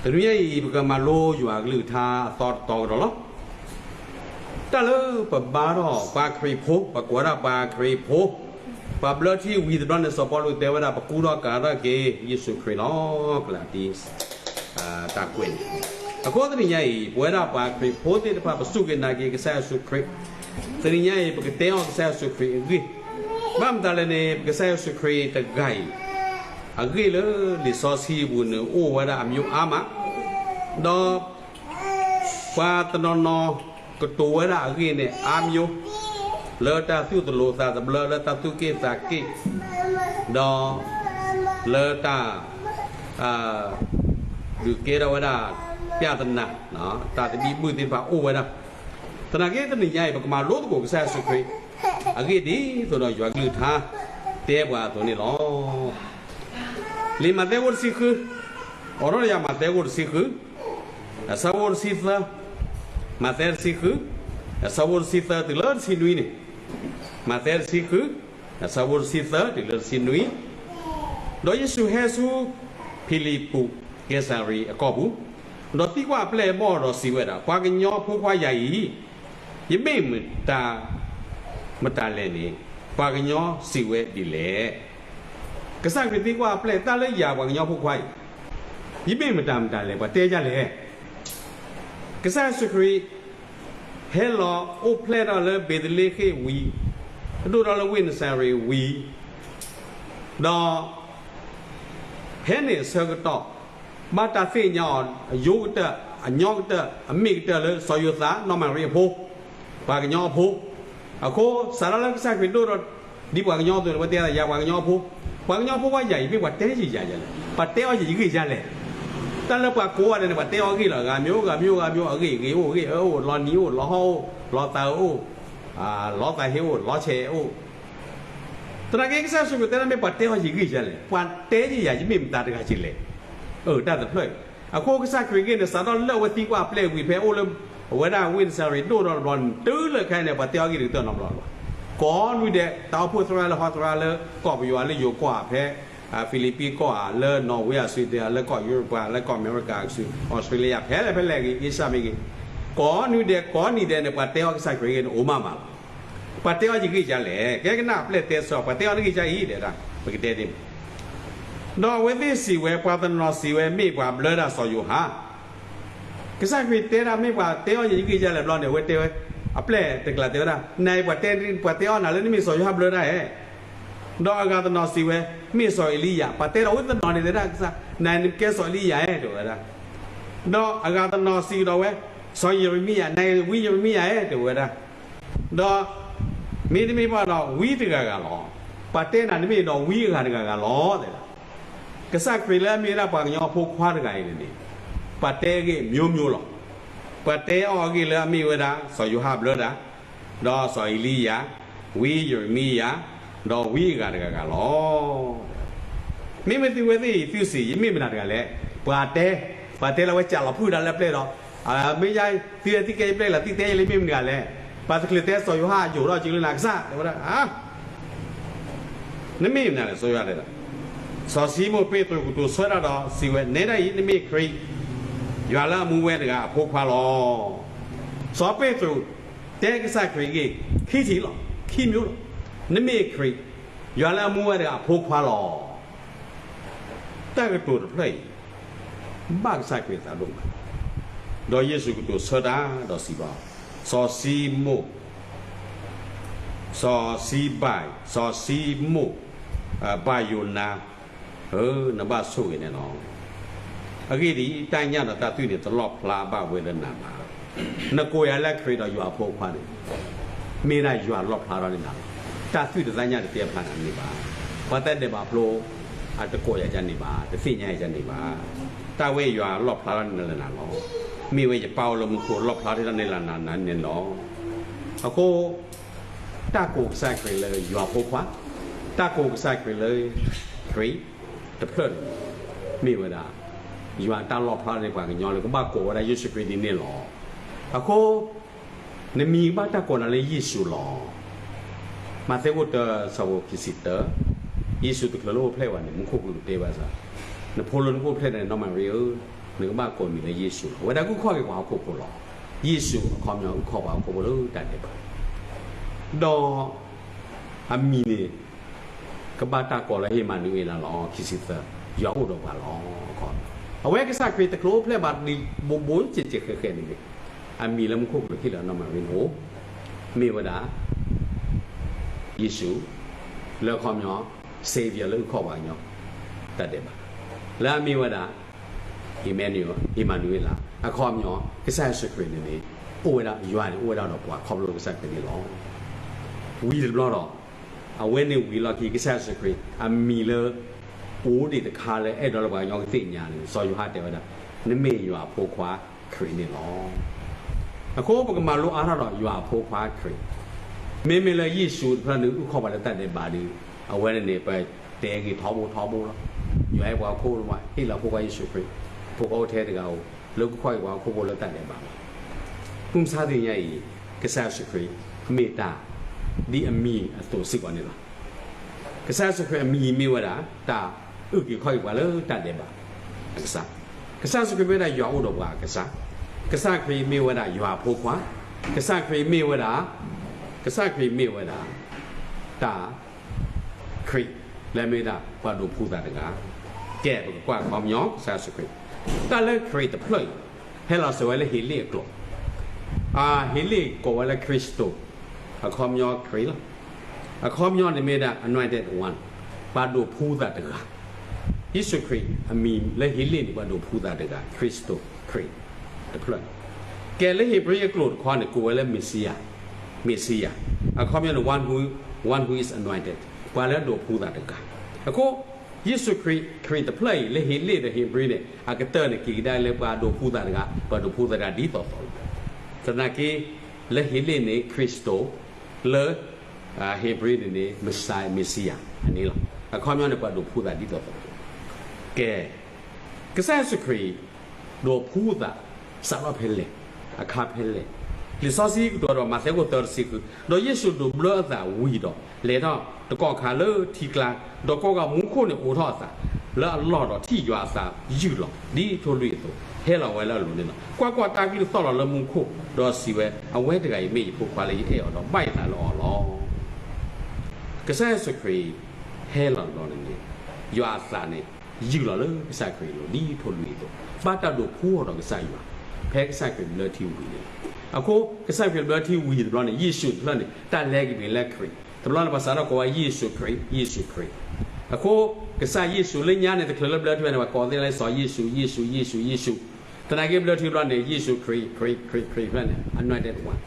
တနံၤညါအံၤ ပကမၤလိယွၤအကလုၢ်ကထါအသီတတီကဒီးလီၤ. တၢ်လၢပဘါထီၣ်ပှၤခရံာ်ဖိ, ပှၤကိးဝဲဒၣ်ပှၤခရံာ်ဖိ, ပှၤဘျၢထံဝံၤတဘျီန့ၣ် စီၤပီလူးတဲဝဲဒၣ် ပကူထီၣ်ကၤထီၣ်က့ၤယ့ၣ်ၡူးခရံာ်လီၤ. ကလၤတံ တၢ်ကွဲးန့ၣ်, အဃိတနံၤညါအံၤ ပဝဲဒၣ်ပှၤခရံာ်ဖိသ့ၣ်တဖၣ် ပစူၢ်က့ၤနာ်က့ၤကစၢ်ယ့ၣ်ၡူးခရံာ်, တနံၤညါအံၤ ပကတဲအီၤကစၢ်ယ့ၣ်ၡူးခရံာ်အဂ့ၢ်, ဘၣ်မတၤလဲၣ်န့ၣ် ပကစၢ်ယ့ၣ်ၡူးခရံာ်တဂၤအံၤ အဂ့ၢ်လၢလံာ်စီဆှံအပူၤန့ၣ် အိၣ်ဝဲဒၣ်အမျိုးအါမး, ဒီး ပှၤတနီၤနီၤကတိၤဝဲဒၣ်အဂ့ၢ်န့ၣ် အါမျိုး, လၢတၢ်သူၣ်တလိၤသးတဘျၢ, လၢတၢ်သူၣ်က့ၣ်သးက့ၣ်, ဒီးလၢတၢ် ဒုးကဲထီၣ်ဝဲဒၣ် ပြဿနာ, တၢ်သဘံၣ်ဘုၣ်သ့ၣ်တဖၣ်အိၣ်ဝဲဒၣ်. သနာ်က့တနံၤညါအံၤ ပကမၤလိသကိးကစၢ်ယ့ၣ်ၡူးခရံာ် အဂ့ၢ်ဒ်သိးဒီးယွၤကလုၢ်ကထါတဲပှၤအသိးန့ၣ်လီၤ. လံာ်မးသဲအဒိၣ်တဆံဃု, အိးထီၣ်ယၤမးသဲအဒိၣ်တဆံဃု, အဆၢဖိတဆံသၢ, မးသဲတဆံဃု, အဆၢဖိတဆံသၢတုၤလၢတဆံနွံန့ၣ်, မးသဲတဆံဃု, အဆၢဖိတဆံသၢတုၤလၢတဆံနွံ, ဒီးယ့ၣ်ၡူးဟဲဆူဖံလံးပူးကဲစၤရံအကီၢ်ပူၤ, ဒီးသံကွၢ်အပျဲၢ်အဘီၣ်ဒီးစံးဝဲဒၣ်, ပှၤကညီဖိခွါယၤအံၤ ယမ့ၢ်မတၤ မတၤလဲၣ်န့ၣ် ပှၤကညီစံးဝဲဒ်လဲၣ်. ကစၢ်ခရံာ်သံကွၢ်အပျဲၢ် တၢ်လၢယၤပှၤကညီဖိခွါအံၤ ယမ့ၢ်မတၤမတၤလဲၣ် ပှၤတဲယၤလဲၣ်. ကစၢ်ယ့ၣ်ၡူးခရံာ် ဟဲလီၤအိၣ်ဖျဲၣ်ထီၣ်လၢဘ့းသလ့ဃ့ၣ်ဝံၤ, ဒိၣ်ထီၣ်လၢဝ့ၢ်နစၤရ့းဝံၤ, ဒီး ဖဲန့ၣ်အဆၢကတီၢ် ဘၣ်တၢ်သ့ၣ်ညါအီၤ အယိကတၢၢ် အညီကတၢၢ် အမ့ၢ်ကတၢၢ်လၢစီၤယိၤသး နီၢ်မၤရံအဖိ, ပှၤကညီအဖိ, အဃိ စးထီၣ်လၢကစၢ်ခရံာ်ဒိၣ်ထီၣ် ဒ်ပှၤကညီအသိးန့ၣ် ပတဲသးယၤပှၤကညီအဖိ, ပှ�ၤကညီဖိခွါယၤအံၤ မ့ၢ်ပှၤတဲယံာ်ယၤယၤလဲၣ်, ပှၤတဲအီၤယံာ်ယံာ်ဂ့ၢ်ယၤလဲၣ်. တၢ်လၢပှၤကိးဂၤဒဲးန့ၣ် ပှၤတဲအီၤဂ့ၢ်လီၤ, ဂၤမံၤအိၣ် ဂၤမံၤအိၣ် ဂၤမံၤအိၣ် အဂ့ၢ်ဂ့ၤအိၣ် ဂ့ၢ်အၢအိၣ် လီၤနံၤအိၣ် လီၤဟီၣ်အိၣ် လီၤသးအၢအိၣ်, လီၤသးဟ့အိၣ် လီၤဆဲးအိၣ်. သနာ်က့ကစၢ်ယ့ၣ်ၡူးခရံာ်တဲဒၣ်မ့ၢ်ပှၤတဲအီၤယံာ်ဂ့ၢ်ယၤလဲၣ်, ပှၤတဲယံာ်ယၤ ယမ့ၢ်မတၤတဂၤက့လဲၣ်. အၢ တၢ်တဖျၢၣ်အံၤ, အဃိကစၢ်ခရံာ်ဂ့ၢ်န့ၣ် စးထီၣ်လၢအဝဲသံကွၢ်အပျဲၢ်ဝံၤ ဖဲအိၣ်လၢ အဝဲဒၣ်ဝ့ၢ်နစၤရ့းဒိၣ်ထီၣ်တဘျီန့ၣ် တုၤလၢခဲအံၤန့ၣ် ပှၤတဲအီၤဂ့ၢ်တကတၢၢ်နီတဘျီလၢၤဘၣ်. ကိးနွံဒဲး တၢ်အိၣ်ဖှိၣ်သရၣ်လၢဟီသရၣ်လၢကီၢ်ပယီၤ လၢယိၤကီၢ်ဧါ ဖဲ ဖံလံးပံကီၢ်ဧါ လၢနီၣ်ဝ့အစု လၢကီၢ်ယူရပၤ လၢကီၢ်အမဲရကၤအစု အီစထြ့လယါ ဖဲလဲၣ်ဖဲလဲၣ်ဂ့ၤ အ့ရှၢၣ်မ့ၢ်ဂ့ၤ, ကိးနွံဒဲး ကိးနံၤဒဲးန့ၣ် ပှၤတဲအီၤကစၢ်ခရံာ်ဂ့ၢ်န့ၣ် အိၣ်မးမးလီၤ. ပှၤတဲအီၤယံာ်ဂ့ၢ်ယၤလဲၣ်, ကဲကနၣ်အပျဲၢ်တဲဆၢ ပှၤတဲအီၤနဂ့ၢ်ယၤအံၤ တဲဒၣ် ပကတဲဒ်န့ၣ် ဒီးအဝဲသ့ၣ်စံးဝဲ ပှၤတနီၤစံးဝဲ မ့ၢ်ပှၤဘျၢတၢ်စီၤယိၤဟၣ်. ကစၢ်ခရံာ်တဲဒၣ်မ့ၢ်ပှၤတဲအီၤယံာ်ဂ့ၢ်ယၤလဲၣ်ဘျီန့ၣ် အဝဲတဲဝဲ အပျဲၢ်တကျးတဲဝဲဒၣ် နၤအံၤပှၤတဲ ပှၤတဲအီၤနၤလၢနမ့ၢ်စီၤယိၤဟၣ်ဘျၢတၢ်ဧါ. ဒီးအဂၤတနီၤစံးဝဲ မ့ၢ်စီၤအ့လံယၤ, ပှၤတဲဒီးဝဲတနီၤန့ၣ်တဲဒၣ်ကစၢ် နၤအံၤနကဲစီၤအ့လံယၤဧါ တဲဝဲဒၣ်. ဒီးအဂၤတနီၤစံးကဒီးဝဲ စီၤယံးရမံယၤ, နၤအံၤဝံယံးရမံယၤဧါ တဲဝဲဒၣ်. ဒီး မ့တမ့ၢ်ဘၣ်ဒီး ဝံတဂၤဂၤလီၤ. ပှၤတဲနၤတမ့ၢ်ဒီးဝံအဂၤတဂၤဂၤလီၤ တဲဒၣ်. ကစၢ်ခရံာ်လၢအမ့ၢ်ဝဲဒၣ်ပှၤကညီအဖိခွါတဂၤအံၤန့ၣ်န့ၣ် ပှၤတဲအဂ့ၢ် မျိုးမျိုး လီၤ. ပှၤတဲအီၤအဂ့ၢ်လၢအမ့ၢ်ဝဲဒၣ် စီၤယိၤဟၣ်ဘျၢတၢ်, ဒီးစီၤအ့လံယၤ, ဝံယံးရမံယၤ, ဒီးဝံအဂၤတဂၤဂၤလီၤ. မ့မ့ၢ်သုဝဲသ့ၣ်အံၤ သုစံး ယမ့ၢ်မတၤတဂၤလဲၣ်. ပှၤတဲ, ပှၤတဲလၢဝဲကးလီၤဖုၣ်ဒၣ်လၢပျဲၢ်ဒီး, မ့ၢ်ယါ သုဝဲသ့ၣ်ကဲယပျဲၢ်လီၤ သုတဲယလၢမ့ၢ်မတၤတဂၤလဲၣ်. ပှၤတချုးတဲစီၤယိၤဟၣ်ယိာ်ထီၣ်က့ၤလၢနၤကစၢ် တဲဝဲဒၣ် နမ့ၢ်မနုၤလဲၣ် စီၤယိၤဟၣ်တဲဒၣ်. စီၤၡံမိၣ်ပ့းတရူးကတိၤဆၢတၢ်ဒီးစံးဝဲ နဲဒၣ်အံၤ နမ့ၢ်ခရံာ်, ယွၤလၢအမူဝဲတဂၤအဖိခွါလီၤ. စီၤပ့းတရူးတဲကစၢ်ခရံာ်အဂ့ၢ် ခံထံၣ်လီၤ, ခံမျိုးလီၤ. နမ့ၢ်ခရံာ်, ယွၤလၢအမူဝဲတဂၤအဖိခွါလီၤ. တၢ်ကတိၤတဖျၢၣ်အံၤ ဘၣ်ကစၢ်ခရံာ်အသးဒိၣ်မး, ဒီးယ့ၣ်ၡူးကတိၤဆၢတၢ်ဒီးစံးဘၣ်, စီၤၡံမိၣ် စီၤၡံဘၣ်, စီၤၡံမိၣ် ဘၣ်ယိၤနါဧၢ, နဘၣ်ဆိၣ်ဂ့ၤန့ၣ်လီၤ. အဂ့ၢ်ဒ်အံၤ, တၢ်ညၣ်ဒီးတၢ်သွံၣ်န့ၣ် တလီၣ်ဖျါဘၣ်ဝဲလၢနၤဘၣ်. နကိးယၤလၢခရံာ်ဒီးယွၤအဖိခွါန့ၣ် မ့ၢ်ဒၣ်ယွၤလီၣ်ဖျါထီၣ်န့ၢ်နၤလီၤ. တၢ်သွံၣ်တၢ်ညၣ်တတဲဖျါနၤန့ၣ်ဘၣ်. ပှၤတၢ်ဒဲးဘးဖျိ အတကိးယၤဒ်န့ၣ်ဘၣ်, တသ့ၣ်ညါယၤဒ်န့ၣ်ဘၣ်. တၢ်ဝဲယွၤလီၣ်ဖျါထီၣ်န့ၢ်လၢနၤလီၤ. မ့ၢ်ဝဲယပၢ်အိၣ်လၢမူခိၣ်လီၣ်ဖျါထီၣ်န့ၢ်လၢနၤန့ၣ်လီၤ. အဃိ တၢ်ကိးကစၢ်ခရံာ်လၢယွၤအဖိခွါ, တၢ်ကိးကစၢ်ခရံာ်လၢခရံာ်တဖျၢၣ်န့ၣ် မ့ၢ်ဝဲဒၣ် ယွၤအတၢ်လီၣ်ဖျါန့ၢ်ပှၤကညီလၢကဘၣ်ကိးဝဲဒၣ်ယ့ၣ်ၡူးခရံာ်ဒ်န့ၣ်လီၤ. အဃိ နမံၤဘၣ်တၢ်ကိးနၤလၢယ့ၣ်ၡူးလီၤ. မးသဲခိၣ်တၢ ဆၢဖိခံဆံတၢ, ယ့ၣ်ၡူးတချုးလၢအိၣ်ဖျဲၣ်ဘၣ်န့ၣ် မူခိၣ်ကလူးတဲဘၣ်စ့ၢ်, နဖိလၢနကအိၣ်ဖျဲၣ်န့ၣ် နီၢ်မၤရံဧၢ, နကဘၣ်ကိးမံၤလၢယ့ၣ်ၡူးလီၤ. အဝဲဒၣ်အုၣ်ခီၣ်က့ၤပှၤဟီၣ်ခိၣ်ဖိလီၤ. ယ့ၣ်ၡူးအခီပညီအုၣ်ခီၣ်ပှၤဟီၣ်ခိၣ်ဖိလၢတၢ်ဒဲးဘး, ဒီးအမံၤန့ၣ် ကဘၣ်တၢ်ကိးလၢ အ့မၤနူၤအ့လးလီၤ, ခံဆံသၢ, ယွၤအိၣ်ဒီးပှၤလီၤ. အခီပညီ အဝဲကစၢ်ခရံာ်တချုးအိၣ်ဖျဲၣ်ဘၣ်ဒံးဘိးဘိစဲးစဲးဃဲးဃဲးန့ၣ်န့ၣ်, အမံၤလၢမူခိၣ်ကလူးဟ့ၣ်လီၤနီၢ်မၤရံန့ၣ်အိၣ်, မ့ၢ်ဝဲဒၣ် ယ့ၣ်ၡူး, လၢအခီပညီ Savior လၢအုၣ်ခီၣ်ပှၤကညီတၢ်ဒဲးဘး, လၢအမ့ၢ်ဝဲဒၣ် Emmanuel, အ့မၤနူၤအ့လး, အခီပညီ ကစၢ်ယ့ၣ်ၡူးခရံာ်န့ၣ်န့ၣ် အိၣ်ဝဲဒၣ်, ယွၤန့ၣ်အိၣ်ဝဲဒၣ်ဒီးပှၤခီဖျိကစၢ်ခရံာ်န့ၣ်လီၤ. ဝံၤတဘျီဒီး အဝဲန့ၣ်ဝံၤလီၢ်ခံ ကစၢ်ယ့ၣ်ၡူးခရံာ်အမံၤလၢ အိၣ်ဒံးတခါလၢအဲၣ်ဒိးလၢပှၤကညီကသ့ၣ်ညါန့ၣ် စီၤယိၤဟၣ်တဲဝဲဒၣ်, နမ့ၢ်ယွၤအဖိခွါခရံာ်န့ၣ်လီၤ. အဃိပကမၤလိအါထီၣ်ဒီးယွၤအဖိခွါခရံာ်, မ့မ့ၢ်လၢယ့ၣ်ၡူးတဖျၢၣ်န့ၣ် အုၣ်ခီၣ်ပှၤလၢတၢ်ဒဲးဘးဒီး အဝဲန့ၣ်န့ၣ် ပတဲဂ့ၤထီဘိထီဘိလီၤ. ယွၤအဲၣ်ပှၤဟီၣ်ခိၣ်ဖိ, ဟ့ၣ်လီၤဖိခွါယ့ၣ်ၡူးခရံာ်, ဖိခွါအိၣ်ထဲတဂၤဧိၤ လၢအုၣ်ခီၣ်က့ၤပှၤဟီၣ်ခိၣ်ဖိလၢတၢ်ဒဲးဘးလီၤ. မုၢ်မဆါတနံၤညါအံၤ ကစၢ်ယ့ၣ်ၡူးခရံာ် မ့ၢ်တၢ်ဒ်အမံၤအသိးစ့ၢ်ကီးန့ၣ်လီၤ. ကစၢ်ယ့ၣ်ၡူးခရံာ်အမံၤမ့ၢ်ဝဲဒၣ် တၢ်အုၣ်က့ၤခီၣ်က့ၤပှၤလၢတၢ်ဒဲးဘးအကစၢ်, ကစၢ်ယ့ၣ်ၡူးခရံာ်မ့ၢ်ဝဲဒၣ်ယွၤအိၣ်ဒီးပှၤအကစၢ်, ကစၢ်ခရံာ်မ့ၢ်ဝဲဒၣ်ယွၤအဖိခွါ, ကစၢ်ခရံာ်မ့ၢ်ဝဲဒၣ်, ကစၢ်ခရံာ်မ့ၢ်ဝဲဒၣ် တၢ် ခရံာ် လၢအမ့ၢ်ဝဲဒၣ်ပှၤဒိးဖှူသးတဂၤ. ကဲ ပကကွၢ်အခီပညီ ကစၢ်ယ့ၣ်ၡူးခရံာ်, တၢ်လၢခရံာ်တဖျၢၣ်အံၤ ဟဲလီၤစၢၤဝဲလၢဟ့းလ့ၣ်အကျိာ်, ဟ့းလ့ၣ်ကိးဝဲလၢ Christo, အခီပညီခရံာ်လီၤ. အခီပညီန့ၣ်မ့ၢ်ဝဲဒၣ် anointed one, ပှၤဒိးဖှူသးတဂၤ. ယ့ၣ်ၡူးခရံာ်အမံၤလၢဟ့းလ့ၣ်န့ၣ် ပှၤဒိးဖှူသးတဂၤ Christo, ခရံာ်တဖျၢၣ်. ကဲ လၢဧ့ၤဘြံၤအကျိာ်တခီန့ၣ် ကိးဝဲလၢ Messiah, Messiah, အခီပညီန့ၣ် one who, one who is anointed, ပှၤလၢအဒိးဖှူသးတဂၤ. အဃိ ယ့ၣ်ၡူးခရံာ် ခရံာ်တဖျၢၣ်အံၤ လၢဟ့းလ့ၣ်ဒီးဧ့ၤဘြံၤန့ၣ် အကတၢၢ်န့ၣ် က့ၤကဒါလၢပှၤဒိးဖှူသးတဂၤ, ပှၤဒိးဖှူသးတဂၤဒ်သိးသိးလီၤ. သနာ်က့ လၢဟ့းလ့ၣ်န့ၣ် Christo, လၢ ဧ့ၤဘြံၤန့ၣ်န့ၣ် Messiah, Messiah န့ၣ်လီၤ. အခီပညီန့ၣ် ပှၤဒိးဖှူသးဒ်သိးသိးလီၤ. ကဲ ကစၢ်ယ့ၣ်ၡူးခရံာ် ဒိးဖှူသး စးထီၣ်ဖဲလဲၣ်, အခါဖဲလဲၣ်. လံာ်စီဆှံကတိၤဒီး မးသဲခိၣ်သၢ တဆံဃု, ဒီးယ့ၣ်ၡူးဒိးဘျၢအသးဝံၤဒီး လဲၤထီၣ်တကီၢ်ခါလၢထံကျါ, ဒီးကွၢ်ကွၢ်, မူခိၣ်န့ၣ်အိးထီၣ်အသးလၢအလီၢ်ဒီး ထံၣ်ယွၤအသးယုၢ်လီၤ ဒ်ထိၣ်လွံၣ်အသိး, ဟဲလီၤဝဲလၢအလိၤန့ၣ်လီၤ. ကွၢ်ကွၢ်, တၢ်ကလုၢ်သီၣ်လီၤလၢမူခိၣ်, ဒီးစံးဝဲ, အဝဲတဂၤအံၤမ့ၢ်ယဖိခွါလၢယအဲၣ်အီၤဒီး ဘၣ်ယသးလၢအီၤလီၤ. ကစၢ်ယ့ၣ်ၡူးခရံာ် ဟဲလီၤတဘျီန့ၣ်န့ၣ်, ယွၤအသးန့ၣ် ယုၢ်လီၤလၢကစၢ်ခရံာ်အလိၤ ဒ်ထိၣ်လွံၣ်အသိး, ဘၣ်တၢ်ဒိးဖှူအီၤဒီးကစၢ်ယွၤ, ဖဲကစၢ်ခရံာ်ဘျၢထံဝံၤန့ၣ်လီၤ. အဃိ ကစၢ်ခရံာ်ဘျၢထံဝံၤတဘျီန့ၣ် ယ့ၣ်ၡူးတဖျၢၣ်န့ၣ် တၢ်လဲက့ၤပှၤလၢခရံာ်, တဘျီန့ၣ် ပှၤစးထီၣ်ကိးဝဲ ယ့ၣ်ၡူးခရံာ်, ယ့ၣ်ၡူးခရံာ်. အဃိ ကစၢ်ယ့ၣ်ၡူးလၢညါန့ၣ် တချုးလၢဘျၢထံဘၣ်န့ၣ် ပှၤကိးသ့ၣ်လၢစီၤယ့ၣ်ၡူး, ယ့ၣ်ၡူး, ယ့ၣ်ၡူး, ယ့ၣ်ၡူး. သနာ်က့ဘျၢထံတဘျီန့ၣ် ယ့ၣ်ၡူးခရံာ်, ခရံာ်, ခရံာ်, ခရံာ်တဖျၢၣ်န့ၣ် anointed one,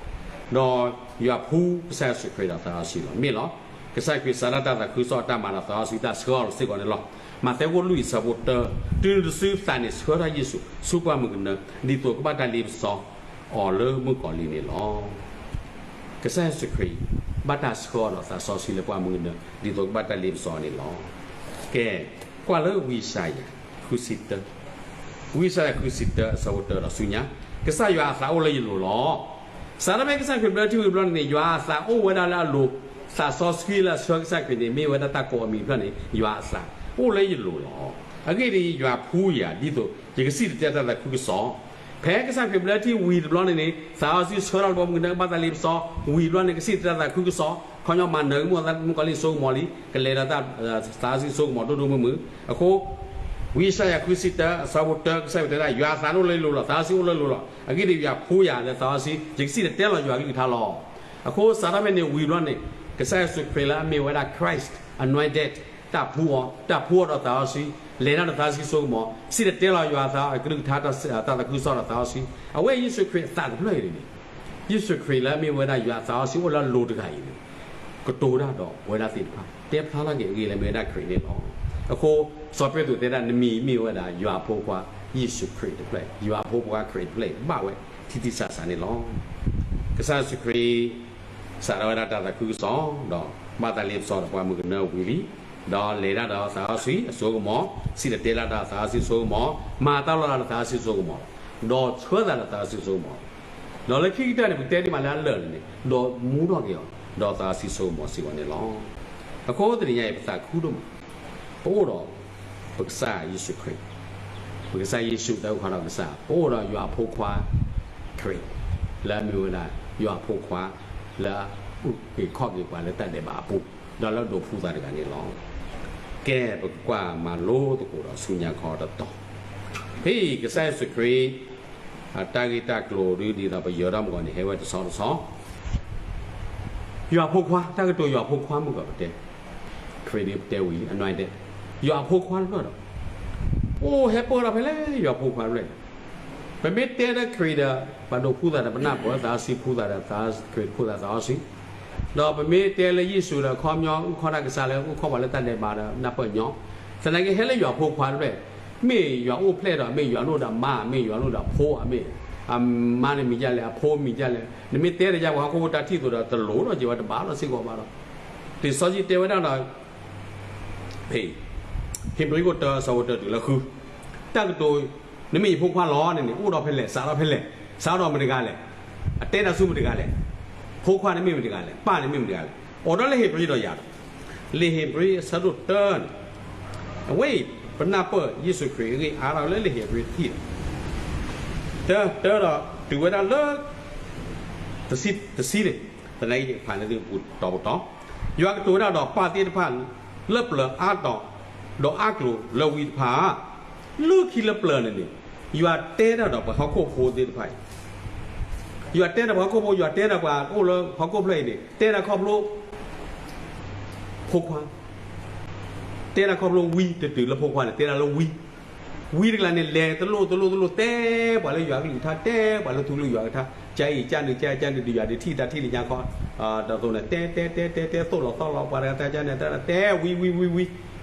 ဒီးယွၤဖှူကစၢ်ယ့ၣ်ၡူးခရံာ်ဒီးသးစီဆှံလီၤ. မ့ၢ်လီၤ. ကစၢ်ခရံာ်စးထီၣ်တၢ်သးခုကစီၣ်အတၢ်မၤဒီးသးစီဆှံ တၢ်ဆှၢအီၤစ့ၢ်ကီးန့ၣ်လီၤ. မးသဲခိၣ်လွံၢ်အဆၢဖိတၢ, တုၤနုၤတစုသးန့ၣ်ဆှၢထီၣ်ယ့ၣ်ၡူးဆူပှၢ်မုၢ်ကနၢ, ဒ်သိးကဘၣ်တၢ်လ့ပစီအီၤလၢမုၣ်ကီၤလံၢ်န့ၣ်လီၤ. ကစၢ်ယ့ၣ်ၡူးခရံာ် ဘၣ်တၢ်ဆှၢအီၤဒီးသးစီဆှံလၢပှၢ်မုၢ်ကနၢ ဒ်သိးကဘၣ်တၢ်လ့ပစီအီၤန့ၣ်လီၤ. ကဲ, ကွၢ်လၢဝံယၡါယၤ ဃုဆံတၢ, ဝံယၡါယၤ ဃုဆံတၢ အဆၢဖိတၢဒီးဆူညါ, ကစၢ်ယွၤအသးအိၣ်လၢယလိၤလီၤ. စးထီၣ်ဖဲကစၢ်ခရံာ်ဘျၢထံဝံၤတဘျီန့ၣ်န့ၣ် ယွၤအသးအိၣ်ဝဲဒၣ်လၢအလိၤ, သးစီဆှံလၢအဆှၢကစၢ်ခရံာ်န့ၣ် မ့ၢ်ဝဲဒၣ်တၢ်ကိးအမံၤတဖျၢၣ်န့ၣ် ယွၤအသးအိၣ်လၢယလိၤလီၤ. အဂ့ၢ်ဒ်အံၤ, ယွၤဖှူယၤ ဒ်သိးယကစံၣ်တဲၤတဲလီၤယွၤအကလုၢ်ကစီၣ်. ဖဲကစၢ်ခရံာ်ဘျၢထံဝံၤတဘျီန့ၣ်န့ၣ် သးစီဆှံဆှၢထီၣ်လၢပှၢ်မုၢ်ကနၢ ကဘၣ်တၢ်လ့ပစီ, ဝံၤတဘျီန့ၣ် ကစံၣ်တဲၤတဲလီၤယွၤအကလုၢ်ကစီၣ်, ခီပညီမၤနၢၤက့ၤမုၣ်ကီၤလံၢ်အစိကမီၤလံ, ကလဲၤဒီးတၢ်သးစီဆှံအစိကမီၤဒိၣ်ဒိၣ်မုၢ်မုၢ်. အဃိ ဝံယၡါယၤ ဃုဆံတၢ အဆၢဖိတၢ ကစၢ်ယွၤတဲဒၣ် ယွၤအသးန့ၣ်အိၣ်လၢယလိၤလီၤ, သးစီဆှံအိၣ်လၢယလိၤလီၤ. အဂ့ၢ်ဒ်အံၤ, ယွၤဖှူယၤလၢသးစီဆှံ, ယကစံၣ်တဲၤတဲလီၤယွၤအကလုၢ်ကထါလီၤ. အဃိစးထီၣ်ဖဲန့ၣ်ဝံၤတဘျီန့ၣ် ကစၢ်ယ့ၣ်ၡူးခရံာ်လၢအမ့ၢ်ဝဲဒၣ် Christ, anointed, တၢ်ဖှူအီၤ, တၢ်ဖှူအီၤဒီးသးစီဆှံ, လဲၤတၢ်ဒီးသးစီဆှံအစိကမီၤ, စံၣ်တဲၤတဲလီၤယွၤအကလုၢ်ကထါ, တၢ်သးခုကစီၣ်ဒီးသးစီဆှံ. အဝဲယ့ၣ်ၡူးခရံာ်အသးတဖျၢၣ်အံၤန့ၣ်န့ၣ်, ယ့ၣ်ၡူးခရံာ်လၢအမ့ၢ်ဝဲဒၣ်ယွၤအသးစီဆှံအိၣ်လၢအလိၤတဂၤအံၤန့ၣ် ကတိၤတၢ်ဒီးပဝဲဒၣ်သ့ၣ်တဖၣ်, တဲဖျါထီၣ်က့ၤအဂ့ၢ်လၢအမ့ၢ်ဝဲဒၣ်ခရံာ်န့ၣ်လီၤ. အဃိ စီၤပ့းတရူးတဲဒၣ် နမံၤမ့ၢ်ဝဲဒၣ် ယွၤအဖိခွါ ယ့ၣ်ၡူးခရံာ်တဖျၢၣ်, ယွၤအဖိခွါခရံာ်တဖျၢၣ်အံၤ ဘၣ်ဝဲထံထံဆးဆးန့ၣ်လီၤ. ကစၢ်ယ့ၣ်ၡူးခရံာ် စးထီၣ်ဝဲဒၣ်တၢ်သးခုကစီၣ်, ဒီးဘၣ်တၢ်လ့ပစီဒီးပှၢ်မုၢ်ကနၢဝံၤလံ, ဒီးလဲၤတၢ်ဒီးသးစီဆှံအစိကမီၤ, စံၣ်တဲၤတဲလီၤတၢ်ဒီးသးစီဆှံအစိကမီၤ, မၤတၢ်လီၤတၢ်ဒီးသးစီဆှံအစိကမီၤ, ဒီးဆှၢသးဒီးသးစီဆှံအစိကမီၤ. ဒီးလၢခံကတၢၢ်န့ၣ် ပကတဲဒ်မးလၢအလၢာ်န့ၣ်န့ၣ် ဒီးမူထီၣ်က့ၤအီၤ ဒီးသးစီဆှံအစိကမီၤစ့ၢ်ကီးန့ၣ်လီၤ. အဃိတနံၤညါအံၤ ပသးခုဒိၣ်မး, ပအိၣ်ဒီး ပကစၢ်ယ့ၣ်ၡူးခရံာ်, ပကစၢ်ယ့ၣ်ၡူးတၢ်အုၣ်ခီၣ်ဒီးကစၢ် ပအိၣ်ဒီးယွၤအဖိခွါ ခရံာ် လၢအမ့ၢ်ဝဲဒၣ် ယွၤအဖိခွါ လၢအအုၣ်က့ၤခီၣ်က့ၤပှၤလၢတၢ်ဒဲးဘးအပူၤ ဒီးလၢအဒိးဖှူသးတဂၤန့ၣ်လီၤ. ကဲ ပကကွၢ်မၤလိသကိးဒီးဆူညါခီတတီၤ, ဖဲအံၤကစၢ်ယ့ၣ်ၡူးခရံာ် အတၢ်ဂ့ၢ်တၢ်ကျိၤဒ်န့ၣ်ဒီး ပယၢၤထီၣ်မုၢ်ဂီၤန့ၣ် ဟဲဝဲတဆီတဆီ ယွၤအဖိခွါ, တၢ်ကတိၤယွၤအဖိခွါမုၢ်ဂီၤပတဲ, ခရံာ်ဒ်ပတဲဝံၤ anointed, ယွၤအဖိခွါတဖျၢၣ်ဒီး အိၣ်ဟဲပၢၢ်ထီၣ်ဖဲလဲၣ် ယွၤအဖိခွါတဖျၢၣ်, ပမ့ၢ်တဲလၢခရံာ်ဒီး ပှၤဒိးဖှူသးဒီး ပနၢ်ပၢၢ်သးစီဆှံဖှူသးဒီး သးခရံာ်ဖှူသးသးစီဆှံ, ဒီးပမ့ၢ်တဲလၢယ့ၣ်ၡူးဒီး ခီပညီအုၣ်ခီၣ်တၢ်ကစၢ်လၢအုၣ်ခီၣ်ပှၤလၢတၢ်ဒဲးဘးဒီး နၢ်ပၢၢ်ညီ, သနာ်က့ဟဲလၢယွၤအဖိခွါတဖျၢၣ်, မ့ၢ်ယွၤအိၣ်ဖျဲၣ်ဒီး မ့ၢ်ယွၤလိၣ်ဒီးမါ မ့ၢ်ယွၤလိၣ်ဒီးဖိ မ့ၢ် အမါန့ၣ်မံၤဒ်လဲၣ် အဖိမံၤဒ်လဲၣ် နမ့ၢ်တဲဒီးယၤ ပှၤဟီၣ်ခိၣ်ဖိတၢ်ထံၣ်သိးဒီး တလိၤဒီးက့ၤဝဲတဘၣ်လီၤစ့ၢ်ကီးဘၣ်ဒီး, လံာ်စီဆှံတဲဝဲဒၣ်ဒီး ဖဲ ဟ့းဘြံၤခိၣ်တၢ အဆၢဖိတၢတုၤလၢဃု, တၢ်ကတိၤ နမ့ၢ်ယဖိခွါလီၤန့ၣ်န့ၣ် အိၣ်ဒီးဖဲလဲၣ် စးထီၣ်ဖဲလဲၣ် စးထီၣ်မတဂၤလဲၣ်, အတဲတၢ်ဆူမတဂၤလဲၣ်, ဖိခွါန့ၣ်မ့ၢ်မတဂၤလဲၣ် ပၢ်န့ၣ်မ့ၢ်မတဂၤလဲၣ်, အိးထီၣ်လၢဟ့းဘြံၤဒီးယၤဒီး, လံာ်ဟ့းဘြံၤအဆၢဒိၣ်တၢန့ၣ်, အဝဲအံၤ ပနၢ်ပၢၢ်ယ့ၣ်ၡူးခရံာ်အဂ့ၢ်အါထီၣ်လၢလံာ်ဟ့းဘြံၤတထံၣ်ဒီး တၢ တၢဒီးတုၤဝဲဒၣ်လၢ တဆံန့ၣ်, သနာ်က့ယကဖးန့ၢ်သုပူၤတီၤပူၤတီၤ, ယွၤကတိၤဝဲဒၣ်ဒီးပၢ်သ့ၣ်တဖၣ် လၢပျၢၤအါတီၤ ဒီးအါကျိၤလၢဝံတဖၣ်, လၢခံလၢပျၢၤန့ၣ်န့ၣ်, ယွၤတဲတၢ်ဒီးပှၤဟီၣ်ခိၣ်ဖိသ့ၣ်တဖၣ်အံၤ, ယွၤတဲတၢ်ပှၤဟီၣ်ခိၣ်ဖိ ယွၤတဲတၢ်ပှၤအိၣ်လၢဟီၣ်ခိၣ်ဖျၢၣ်အံၤန့ၣ် တဲတၢ်ခီဖျိ ဖိခွါ, တဲတၢ်ခီဖျိဝံတတုၤလၢဖိခွါန့ၣ် တဲတၢ်လၢဝံ, ဝံတကျါန့ၣ် လဲၤတလိၣ်တလိၣ်တလိၣ် တဲပှၤလၢယွၤကလုၢ်ကထါ တဲပှၤလၢထူကလုၢ်ယွၤကထါ, ကၢအံၤကၢနုၤ ကၢအံၤကၢနုၤ ဒုးယၤဒုးထံၣ်တၢ်ထံၣ်လၢညါခီ, ဒီးသိးန့ၣ် တဲတဲတဲတဲတဲ သိၣ်လီၤသီလီၤ ပှၤတဂၤတၢ်ကၢန့ၣ် တဲတဲဝံဝံဝံ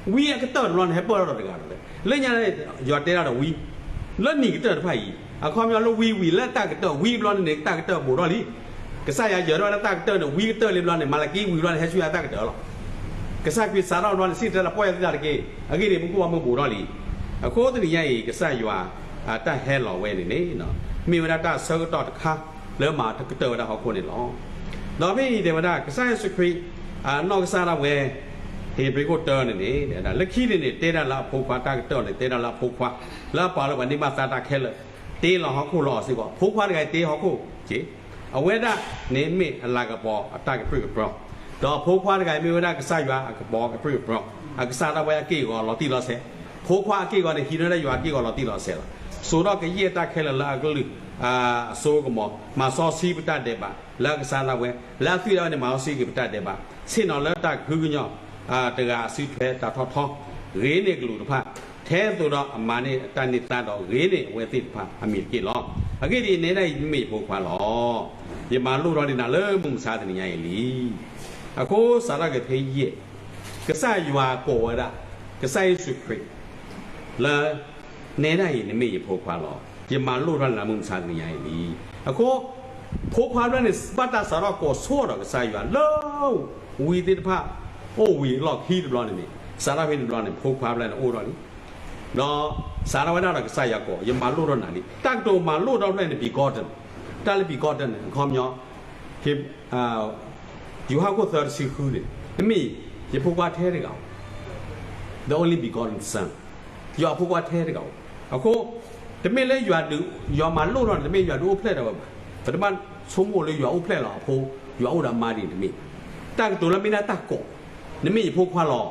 ဝံ, ဝံအကတၢၢ်တဘျီန့ၣ် ဟဲပၢၢ်ထီၣ်တဂၤဒီး, လၢညါန့ၣ် ယွၤတဲတၢ်ဒီးဝံ လၢနံၣ်ကတၢၢ်တဖၣ်အံၤ, အခီပညီလၢဝံဝံၤလၢတၢ်ကတၢၢ်ဝံဘျီန့ၣ်န့ၣ် တၢ်ကတၢၢ်ဘူးထီၣ်လံ. ကစၢ်ယွၤယၢၤထီၣ်ဝဲဒၣ်တၢ်ကတၢၢ်န့ၣ် ဝံကတၢၢ်လံဘျီန့ၣ် မၤလကံဝံၤဘျီန့ၣ် ဟဲဆူညါတၢ်ကတၢၢ်လီၤ. ကစၢ်ခရံာ်စးထီၣ်ဘျီန့ၣ် စံၣ်တဲၤတဲလီၤပီၢ်ယၤသုတၢ်တက့ၢ်. အဂ့ၢ်ဒ်အံၤ မူခိၣ်ဘီမုၢ်ဘူးထီၣ်လံ. အဃိတနံၤညါအံၤ ကစၢ်ယွၤ တၢ်ဟဲလီၤဝဲန့ၣ်န့ၣ် မ့ၢ်ဝဲဒၣ်တၢ်ဆၢကတီၢ်တခါ လၢမၤကတၢၢ်ဝဲဒၣ်ဟီၣ်ခိၣ်န့ၣ်လီၤ. ဒီးဖဲအံၤတဲဝဲဒၣ် ကစၢ်ယ့ၣ်ၡူးခရံာ် အနီၢ်ကစၢ်ဒၣ်ဝဲ ဧ့ၤဘြံၤခိၣ်တၢန့ၣ်န့ၣ် လၢခံန့ၣ်န့ၣ် တဲဒၣ်လၢအဖိခွါ တၢ်ကတၢၢ်န့ၣ် တဲဒၣ်လၢအဖိခွါ လၢအပာ်လၢပှၤန့ၢ်ဘၣ်သါတၢ်ခဲလၢာ် တ့လီၤဟီၣ်ခိၣ်လၢအီၤစ့ၢ်ကီး ဖိခွါတဂၤအံၤတ့ဟီၣ်ခိၣ်က့ၤ အဝဲဒၣ်န့ၣ်မ့ၢ်အလၤကပီၤအတၢ်ကပြုၢ်ကပြီၤ, ဒီးဖိခွါတဂၤအံၤမ့ၢ်ဝဲဒၣ်ကစၢ်ယွၤအကပီၤအကပြုၢ်ကပြီၤ, အကစၢ်ဒၣ်ဝဲအက့ၢ်အဂီၤလီၤတံၢ်လီၤဆဲး, ဖိခွါအက့ၢ်အဂီၤန့ၣ် ဟံးန့ၢ်ဝဲဒၣ်ယွၤအက့ၢ်အဂီၤလီၤတံၢ်လီၤဆဲးလီၤ. စိာ်ထီၣ်ကယဲၢ်တၢ်ခဲလၢာ်လၢအကလုၢ် အစိကမီၤ, မၤစီဆှံပတၢ်ဒဲးဘး လၢအကစၢ်ဒၣ်ဝဲ, လၢအသွံၣ်ဒၣ်ဝဲန့ၣ် မၤစီဆှံက့ၤပတၢ်ဒဲးဘး, ဆ့ၣ်နီၤလၢတၢ်ကဟုကညီၢ် တဂၤအစုထွဲတၢ်ထီၣ်ထီ, ဂ့ၤန့ၢ်ကလူးတဖၣ်, ထဲသိးဒီးအမၤန့ၢ်အတၢ်န့ၢ်သါဒီး ဂ့ၤန့ၢ်အဝဲသ့ၣ်တဖၣ်အမံၤတက့ၢ်လီၤ. အဂ့ၢ်ဒ်အံၤ နဲဒၣ်အံၤမ့ၢ်ယဖိခွါလီၤ. ယမၤလိၣ်ထီၣ်ဒံးနၤလၢမုၢ်မဆါတနံၤညါအံၤလံ. အဃိစးထီၣ်က့ၤဖဲယဲၢ်, ကစၢ်ယွၤကိးဝဲဒၣ် ကစၢ်ယ့ၣ်ၡူးခရံာ် လၢ နဲဒၣ်အံၤ နမ့ၢ်ယဖိခွါလီၤ. ယမၤလိၣ်ထီၣ်နၤလၢမုၢ်မဆါတနံၤညါအံၤလံ. အဃိ ဖိခွါတဖျၢၣ်န့ၣ် ဘၣ်တၢ်စးထီၣ်ကိးဆိဒီးကစၢ်ယွၤလၢ ဝံသ့ၣ်တဖၣ် အိၣ်ဝံၤအလီၢ်ခံတဘျီန့ၣ်န့ၣ် စးထီၣ်ဖဲန့ၣ်တဘျီန့ၣ် ဖိခွါတဖျၢၣ်န့ၣ်အိၣ်ထီၣ်လံ. ဒီးစးထီၣ်ဝဲဒၣ်ဒီးကစၢ်ယွၤကိး ယမၤလိၣ်ထီၣ်နၤလံ. တၢ်ကတိၤမၤလိၣ်ထီၣ်တဖျၢၣ်န့ၣ် begotten, တၢ်လၢ begotten န့ၣ် အခီပညီ ဟ့ ယိၤဟၣ်ခိၣ်သၢတဆံဃုန့ၣ် တမ့ၢ်ယဖိခွါထဲတဂၤဧိၤ, the only begotten Son, ယွၤအဖိခွါထဲတဂၤဧိၤ. အဃိ တမ့ၢ်လၢယွၤဒုး ယွၤမၤလိၣ်ထီၣ်န့ၣ် တမ့ၢ်ယွၤဒုးအိၣ်ဖျဲၣ်ထီၣ်ဝဲဘၣ်. ပတဘၣ်ဆိကမိၣ်လၢယွၤအိၣ်ဖျဲၣ်လီၤအဖိ ယွၤအိၣ်ဒီးအမါဒ်န့ၣ်တမ့ၢ်. တၢ်ကတိၤလၢမ့ၢ်ဒၣ်တၢ်ကိး နမ့ၢ်ယဖိခွါလီၤ.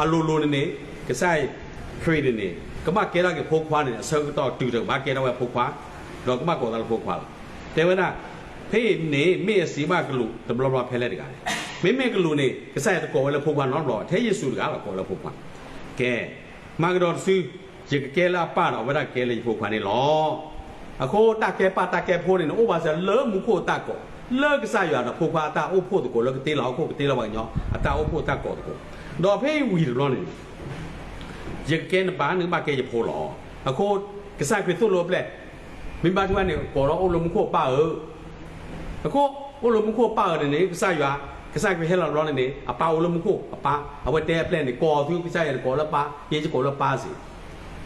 အလိၤလိၤန့ၣ်န့ၣ် ကစၢ်ခရံာ်န့ၣ်န့ၣ် ကဘၣ်ကဲထီၣ်က့ၤဖိခွါန့ၣ် အဆၢကတီၢ်တုၤတကဘၣ်ကဲထီၣ်ဝဲဖိခွါ, ဒီးကဘၣ်ကိးသးလၢဖိခွါလီၤ. တဲဝဲဒၣ် ဖဲအံၤန့ၣ် မ့ၢ်အစံးဘၣ်ကလူးတဘျီဘျီဖဲလဲၣ်တဂၤလဲၣ်. မ့မ့ၢ်ကလူးန့ၣ် ကစၢ်ယွၤတကိးဝဲလၢဖိခွါနီတဘျီဘၣ်, ထဲယ့ၣ်ၡူးတဂၤလီၤကိးလၢဖိခွါ. ကဲ မၤကဒီးတစု ယကကဲလၢအပၢ်ဒီး အဝဲဒၣ်ကကဲလၢယဖိခွါန့ၣ်လီၤ. အဃိတၢ်ကဲပၢ်တၢ်ကဲဖိန့ၣ်န့ၣ် အိၣ်ဘၣ်စၢၤလၢမူခိၣ်အတၢ်ကိး, လၢကစၢ်ယွၤဒီးဖိခွါအတၢ်အိၣ်ဖှိၣ်သကိး လၢကတ့လီၤဟီၣ်ခိၣ် ကတ့လီၤပှၤကညီအတၢ်အိၣ်ဖှိၣ်တၢ်ကိးသကိး, ဒီးဖဲအံၤဝံၤတဘျီန့ၣ် ယကကဲနပၢ် နကဘၣ်ကဲယဖိလီၤ. အဃိ ကစၢ်ခရံာ်သိၣ်လိအပျဲၢ် မ့ၢ်ဘၣ်ထွဲန့ၣ် ကိးဒီးအိၣ်လၢမူခိၣ်အပၢ်ဧၢ, အဃိ အိၣ်လၢမူခိၣ်အပၢ်ဧၢန့ၣ်န့ၣ် ကစၢ်ယွၤ, ကစၢ်ခရံာ်ဟဲလီၤတဘျီန့ၣ်န့ၣ် အပၢ်အိၣ်လၢမူခိၣ်အပၢ်, အဝဲတဲအပျဲၢ်န့ၣ် ကိးသုကစၢ်ယွၤန့ၣ် ကိးလၢပၢ်, ယဲယကိးလၢပၢ်စ့ၢ်.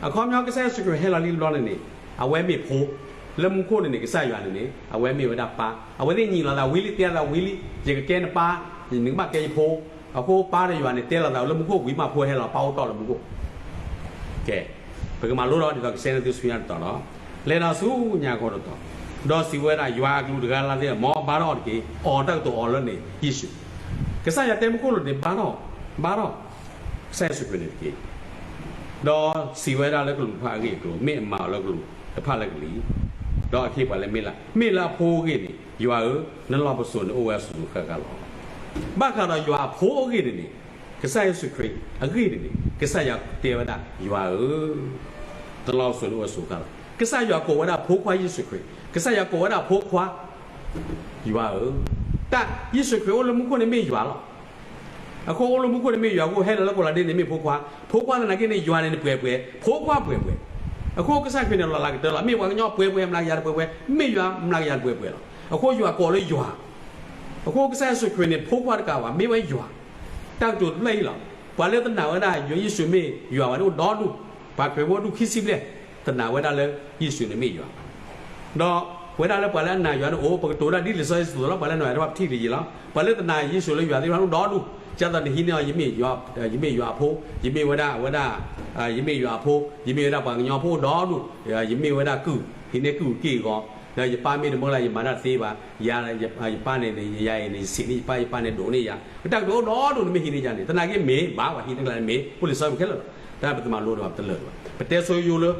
အခီပညီ ကစၢ်ယ့ၣ်ၡူးခရံာ်ဟဲလီၤလံတဘျီန့ၣ်န့ၣ် အဝဲမ့ၢ်ဖိ, လၢမူခိၣ်န့ၣ်န့ၣ် ကစၢ်ယွၤန့ၣ်န့ၣ် အဝဲမ့ၢ်ဝဲဒၣ်ပၢ်, အဝဲသ့ၣ်ညံးလိာ်သးဝံၤလံ တဲလိာ်သးဝံၤလံ, ယကကဲနပၢ်, နကဘၣ်ကဲယဖိ, အဃိပၢ်ဒီးယွၤန့ၣ် တဲလိာ်သးလၢမူခိၣ်ဝံၤမး ဖိဟဲလီၤ ပၢ်အိၣ်တီၢ်လၢမူခိၣ်. ကဲ ပကမၤလိဒီးဒ်သိးကစဲးန့ၢ်သုဆူညါတတီၤလီၤ. လဲၤနုာ်ဆူညါအဂီၢ်တတီၤ, ဒီးစံးဝဲဒၣ်, ယွၤအကလူးတဂၤလၢ်လၢ်သ့ၣ်, မ်ဘါထီၣ်အီၤတက့ၢ်, အီၣ်တၢ်ကတိၤအီၤလၢန့ၣ်ယ့ၣ်ၡူး. ကစၢ်ယွၤတဲမူခိၣ်လိၤန့ၣ်, ဘါထီၣ်, ဘါထီၣ် ကစၢ်ယ့ၣ်ၡူးခရံာ်န့ၣ်တက့ၢ်. ဒီးစံးဝဲဒၣ်လၢကလူးတဖၣ်အဂ့ၢ်အကျိၤ, မ့ၢ်အမၤအီၤလၢကလူးတဖၣ်လၢကလံၤ, ဒီးအခ့အပှၤလၢမ့ၢ်လၢ်, မ့ၢ်လၢအဖိအဂ့ၢ်န့ၣ်, ယွၤဧၢ, နလီၢ်ပစိာ်န့ၣ်အိၣ်ဝဲအစိၤစိၤဃၣ်ဃၣ်လီၤ. ဘၣ်ဃးဒီးယွၤအဖိအဂ့ၢ်န့ၣ်န့ၣ်, ကစၢ်ယ့ၣ်ၡူးခရံာ်အဂ့ၢ်န့ၣ်န့ၣ်, ကစၢ်ယွၤတဲဝဲဒၣ်, ယွၤဧၢ, နလီၢ်ပစိာ်န့ၣ်အိၣ်ဝဲစိၤဃၣ်လီၤ. ကစၢ်ယွၤကိးဝဲဒၣ်ဖိခွါယ့ၣ်ၡူးခရံာ်, ကစၢ်ယွၤကိးဝဲဒၣ်ဖိခွါ ယွၤဧၢ, တၢ်ယ့ၣ်ၡူးခရံာ်အိၣ်လၢမူခိၣ်န့ၣ်မ့ၢ်ယွၤလီၤ. အဃိအိၣ်လၢမူခိၣ်န့ၣ်မ့ၢ်ယွၤအဃိ ဟဲလီၤလၢကီးလးဒ့န့ၣ်မ့ၢ်ဖိခွါ, ဖိခွါသနာ်က့န့ၣ် ယွၤန့ၣ်န့ၣ်ပှဲၤပှဲၤ, ဖိခွါပှဲၤပှဲၤ. အဃိကစၢ်ခရံာ်န့ၣ်လီၤလးကတၢၢ်လီၤ, မ့ၢ်ပှၤကညီပှဲၤပှဲၤ မျးကယၤတပှဲၤပှဲၤ, မ့ၢ်ယွၤမျးကယၤတပှဲၤပှဲၤလီၤ. အဃိယွၤကိးလၢယွၤ, အဃိကစၢ်ယ့ၣ်ၡူးခရံာ်န့ၣ် ဖိခွါတကးဘၣ်, မ့ၢ်ဝဲယွၤ တၢ်ကတိၤတဖျၢၣ်အံၤလီၤ. ပှၤလၢတနာ်ဝဲဒၣ်ယွၤယ့ၣ်ၡူးမ့ၢ်ယွၤဘၣ်န့ၣ်အိၣ်ဒီဒူၣ်, ပှၤခရံာ်ဖိဒူၣ်ခံဆံဘျဲၣ် တနာ်ဝဲဒၣ်လၢယ့ၣ်ၡူးန့ၣ်မ့ၢ်ယွၤဘၣ်. ဒီးပဝဲဒၣ်လၢပှၤလၢအနာ်ယွၤန့ၣ်အိၣ်, ပကတိၤဝဲဒၣ်ဒ်လံာ်စီဆှံသိးလီၤ, ပှၤလၢနာ်ယွၤတဖၣ်ပထံၣ်လံယံာ်လီၤ. ပှၤလၢတနာ်ယ့ၣ်ၡူးလၢယွၤသ့ၣ်တဖၣ်အိၣ်ဒီဒူၣ်, ကသိးနဟံးန့ၢ်အီၤ ယမ့ၢ်ယွၤအဖိ, ယမ့ၢ်ဝဲဒၣ်, ဝဲဒၣ်, ယမ့ၢ်ယွၤအဖိ, ယမ့ၢ်ဝဲဒၣ်ပှၤကညီဖိအိၣ်ဒီဒူၣ်, ယမ့ၢ်ဝဲဒၣ်ကုၢ်, ဟံးန့ၢ်ကုၢ်က့ၢ်အဂီၤ, ဒီးယပၢ်မ့ၢ်တမၢလၢယမၤတၢ်သ့ဘၣ်, ယပၢ်န့ၣ်န့ၣ် ယၤအံၤန့ၣ် ယဆံးန့ၢ်ယပၢ်, ယပၢ်န့ၣ်ဒိးန့ၢ်ယၤ, ပတၢ်ကတိၤအိၣ်ဒီဒူၣ်န့ၣ်မ့ၢ်ဟံးန့ၢ်ယၤန့ၣ် သနာ်က့မ့ၢ်ဘၣ်, ပှၤဟံးန့ၢ်ကျါန့ၣ်မ့ၢ်, အိၣ်လံာ်စီဆှံခဲလၢာ်လီၤ. တၢ်ပတမၤလိဒီးတလၢာ်ဘၣ်, ပတဲဆိယိလၢ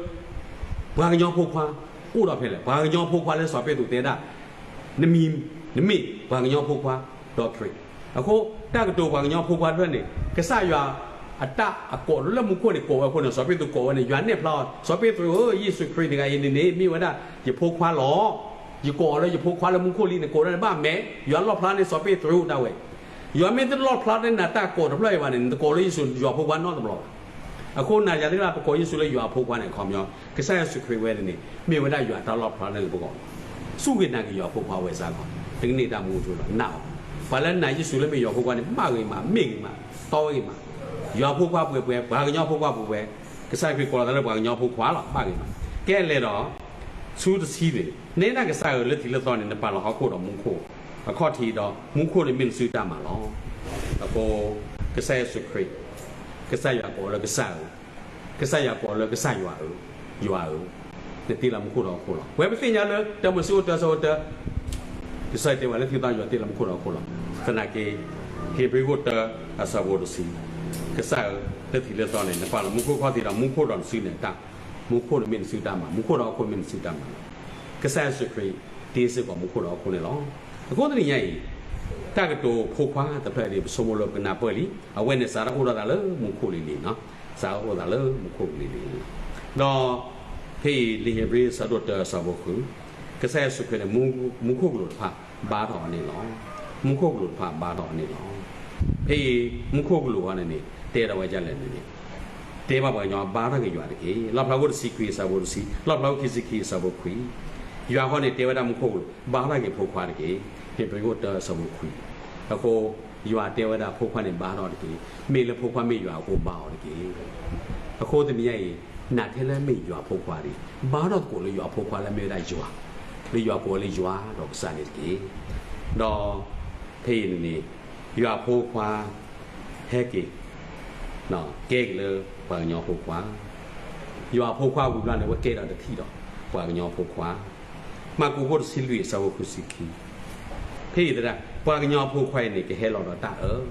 ပှၤကညီဖိခွါ အိၣ်ဒီးဖဲလဲၣ်, ပှၤကညီဖိခွါလၢစီၤပ့းတရူးတဲဒၣ်, နမံၤ, နမ့ၢ်ပှၤကညီဖိခွါ, ဒီးခရံာ်. အဃိ တၢ်ကတိၤပှၤကညီဖိခွါတဖျၢၣ်န့ၣ် ကစၢ်ယွၤအတၢ်အကိးလၢမူခိၣ်န့ၣ် ကိးဝဲအဃိန့ၣ် စီၤပ့းတရူးကိးဝဲန့ၣ် ယွၤနဲၣ်ဖျါအီၤ, စီၤပ့းတရူးဧၢ, ယ့ၣ်ၡူးခရံာ်တဂၤအံၤန့ၣ်န့ၣ် မ့ၢ်ဝဲဒၣ်ယဖိခွါလီၤ. ယကိးအီၤလၢယဖိခွါလၢမူခိၣ်လံန့ၣ် ကိးဒၣ်န့ၣ်ဘၣ်မဲာ်, ယွၤလီၣ်ဖျါန့ၢ်စီၤပ့းတရူးဒၣ်ဝဲ. ယွၤမ့ၢ်တလီၣ်ဖျါန့ၢ်နၤတၢ်ကိးတဖျၢၣ်အံၤဘၣ်န့ၣ် နတကိးလၢယ့ၣ်ၡူးယွၤဖိခွါနီတဘျီဘၣ်. အဃိနၤယၤသ့ၣ်တဖၣ် ပကိးယ့ၣ်ၡူးလၢယွၤအဖိခွါန့ၣ် အခီပညီ ကစၢ်ယ့ၣ်ၡူးခရံာ်ဝဲန့ၣ်န့ၣ် မ့ၢ်ဝဲဒၣ်ယွၤအတၢ်လီၣ်ဖျါလၢပဂီၢ်လီၤ. စူၢ်က့ၤနာ်က့ၤယွၤအဖိခွါဝဲစ့ၢ်ကီး, တကန့ၢ်တၢ်မူအထူအယိာ်, နာ်အီၤ. ပှၤလၢနာ်ယ့ၣ်ၡူးလၢမ့ၢ်ယွၤအဖိခွါန့ၣ် ဘၣ်ဂ့ၤမး, မ့ၢ်ဂ့ၤမး, တီဝဲဂ့ၤမး. ယွၤအဖိခွါပှဲၤပှဲၤ, ပှၤကညီဖိခွါပှဲၤပှဲၤ, ကစၢ်ခရံာ်ကိးလီၤသးလၢပှၤကညီဖိခွါလီၤ, ဘၣ်ဂ့ၤမး. ကဲလဲၣ်ဒီး ဆူတဆံန့ၣ်, နဲဒၣ်ကစၢ်ဧၢ, လၢထံးလၢသီန့ၣ် နပာ်လီၤဟီၣ်ခိၣ်ဒီးမူခိၣ်အခီၣ်ထံးဒီး မူခိၣ်န့ၣ်မ့ၢ်နစုတၢ်မၤလီၤ. အဃိ ကစၢ်ယ့ၣ်ၡူးခရံာ်, ကစၢ်ယွၤကိးလၢကစၢ်ဧၢ, ကစၢ်ယွၤကိးလၢကစၢ်ယွၤဧၢ, ယွၤဧၢ, နတ့လီၤမူခိၣ်ဒီးဟီၣ်ခိၣ်လီၤ. ပဝဲပသ့ၣ်ညါလၢ တၢမိၤၡ့ အခိၣ်တၢ အဆၢဖိတၢ, ကစၢ်ယွၤတဲဝဲလၢထံးလၢသီယွၤတ့လီၤမူခိၣ်ဒီးဟီၣ်ခိၣ်လီၤ. သနာ်က့ ဧ့ၤဘြံၤခိၣ်တၢ အဆၢဖိတဆံ, ကစၢ်ဧၢ, လၢထံးလၢသီန့ၣ် နပာ်လီၤမူခိၣ်အခီၣ်ထံးဒီး မူခိၣ်ဒီးနစုန့ၣ်အတၢ်, မူခိၣ်န့ၣ်မ့ၢ်နစုတၢ်မၤ, မူခိၣ်ဒီးဟီၣ်ခိၣ်မ့ၢ်နစုတၢ်မၤလီၤ. ကစၢ်ယ့ၣ်ၡူးခရံာ်တ့စ့ၢ်ကီးမူခိၣ်ဒီးဟီၣ်ခိၣ်န့ၣ်လီၤ. အဃိတနံၤညါအံၤ တၢ်ကတိၤဖိခွါတဖျၢၣ်န့ၣ် ပဆိကမိၣ်လၢပကနၢ်ပၢၢ်လံ, အဝဲန့ၣ်စးထီၣ်အိၣ်ဒီးသးလၢမူခိၣ်လံၤလံၤ, စးထီၣ်အိၣ်သးလၢမူခိၣ်လံၤလံၤ, ဒီး ဖဲအံၤ လံာ်ဧ့ၤဘြံၤ အဆၢဒိၣ်တၢ အဆၢဖိဃု, ကစၢ်ယ့ၣ်ၡူးခရံာ်န့ၣ် မူခိၣ်ကလူးတဖၣ်ဘါထီၣ်အီၤန့ၣ်လီၤ. မူခိၣ်ကလူးတဖၣ်ဘါထီၣ်အီၤန့ၣ်လီၤ. ဖဲအံၤ မူခိၣ်ကလူးဃီန့ၣ်န့ၣ် တဲဒီးဝဲဒ်လဲၣ်န့ၣ်န့ၣ်, တဲဘၣ်ပှၤကညီ ဘါထီၣ်က့ၤယွၤတက့ၢ်. လီၣ်ဖျါခိၣ်တဆံခွံ အဆၢဖိတဆံ, လီၣ်ဖျါခိၣ်ခံဆံခံ အဆၢဖိခွံ, ယွၤဃီန့ၣ် တဲဝဲဒၣ်မူခိၣ်ကလူး ဘါထီၣ်က့ၤဖိခွါတက့ၢ်. ဧ့ၤဘြံၤခိၣ်တၢ အဆၢဖိခွံ. အဃိ ယွၤတဲဝဲဒၣ်ဖိခွါန့ၣ်ဘါထီၣ်တက့ၢ်. မ့ၢ်လၢဖိခွါမ့ၢ်ယွၤအဃိဘါအီၤတက့ၢ်. အဃိတနံၤညါအံၤ နၤထဲလၢမ့ၢ်ယွၤအဖိခွါဒီး ဘါထီၣ်သကိးလၢယွၤအဖိခွါလၢမ့ၢ်ဝဲဒၣ်ယွၤ, လၢယွၤကိးလၢယွၤဒီးကစၢ်န့ၣ်တက့ၢ်. ဒီး ဖဲအံၤန့ၣ်န့ၣ် ယွၤအဖိခွါ ဟဲက့ၤ ကဲက့ၤလၢပှၤကညီဖိခွါ, ယွၤအဖိခွါဝံၤဘျီန့ၣ် အဝဲကဲဒီးတထံၣ်ဒီး ပှၤကညီဖိခွါ. မၢ်ကူးခိၣ်တဆံလွံၢ် အဆၢဖိဃုဆံခံ, ဖဲအံၤသတး ပှၤကညီဖိခွါအံၤန့ၣ် ကဟဲလီၤဒီးတၢ်အၢ,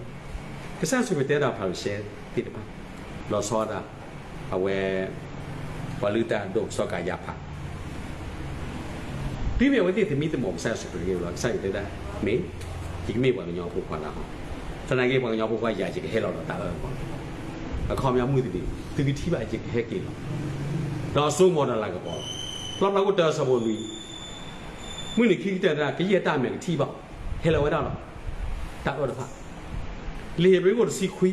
ကစၢ်ယ့ၣ်ၡူးခရံာ်တဲဒီးဖၤရံၤၡဲသ့ၣ်တဖၣ်, လီၤဆီဒၣ် အဝဲ ပှၤလုၢ်တၢ်အဒိၣ်စီၤကၤယၤဖး တုၤမ့ၢ်အဝဲသ့ၣ်သမံသမိးကစၢ်ယ့ၣ်ၡူးခရံာ်တဂ့ၤဘၣ် ကစၢ်ယွၤတဲဒၣ်, မ့ၢ် ယကမ့ၢ်ပှၤကညီဖိခွါလၢဟီ, သနာ်က့ပှၤကညီဖိခွါယၤ ယကဟဲလီၤဒီးတၢ်အၢအဂီၢ်, အခီပညီမုၢ်တနံၤ သုကထံၣ်ဘၣ်ယကဟဲက့ၤလီၤ, ဒီးအစိကမီၤဒီးလၤကပီၤလီၤ. လီၣ်ဖျါခိၣ်တၢ အဆၢဖိလွံၢ်, မုၢ်နံၤခံကတၢၢ်တၢ် ကယဲၢ်တၢ်အမဲာ်ကထံၣ်ဘၣ်, ဟဲလီၤဝဲဒၣ်ဒီး တၢ်အၢတဖၣ်, လံာ်ဧ့ၤဘြံၤခိၣ်တဆံခွံ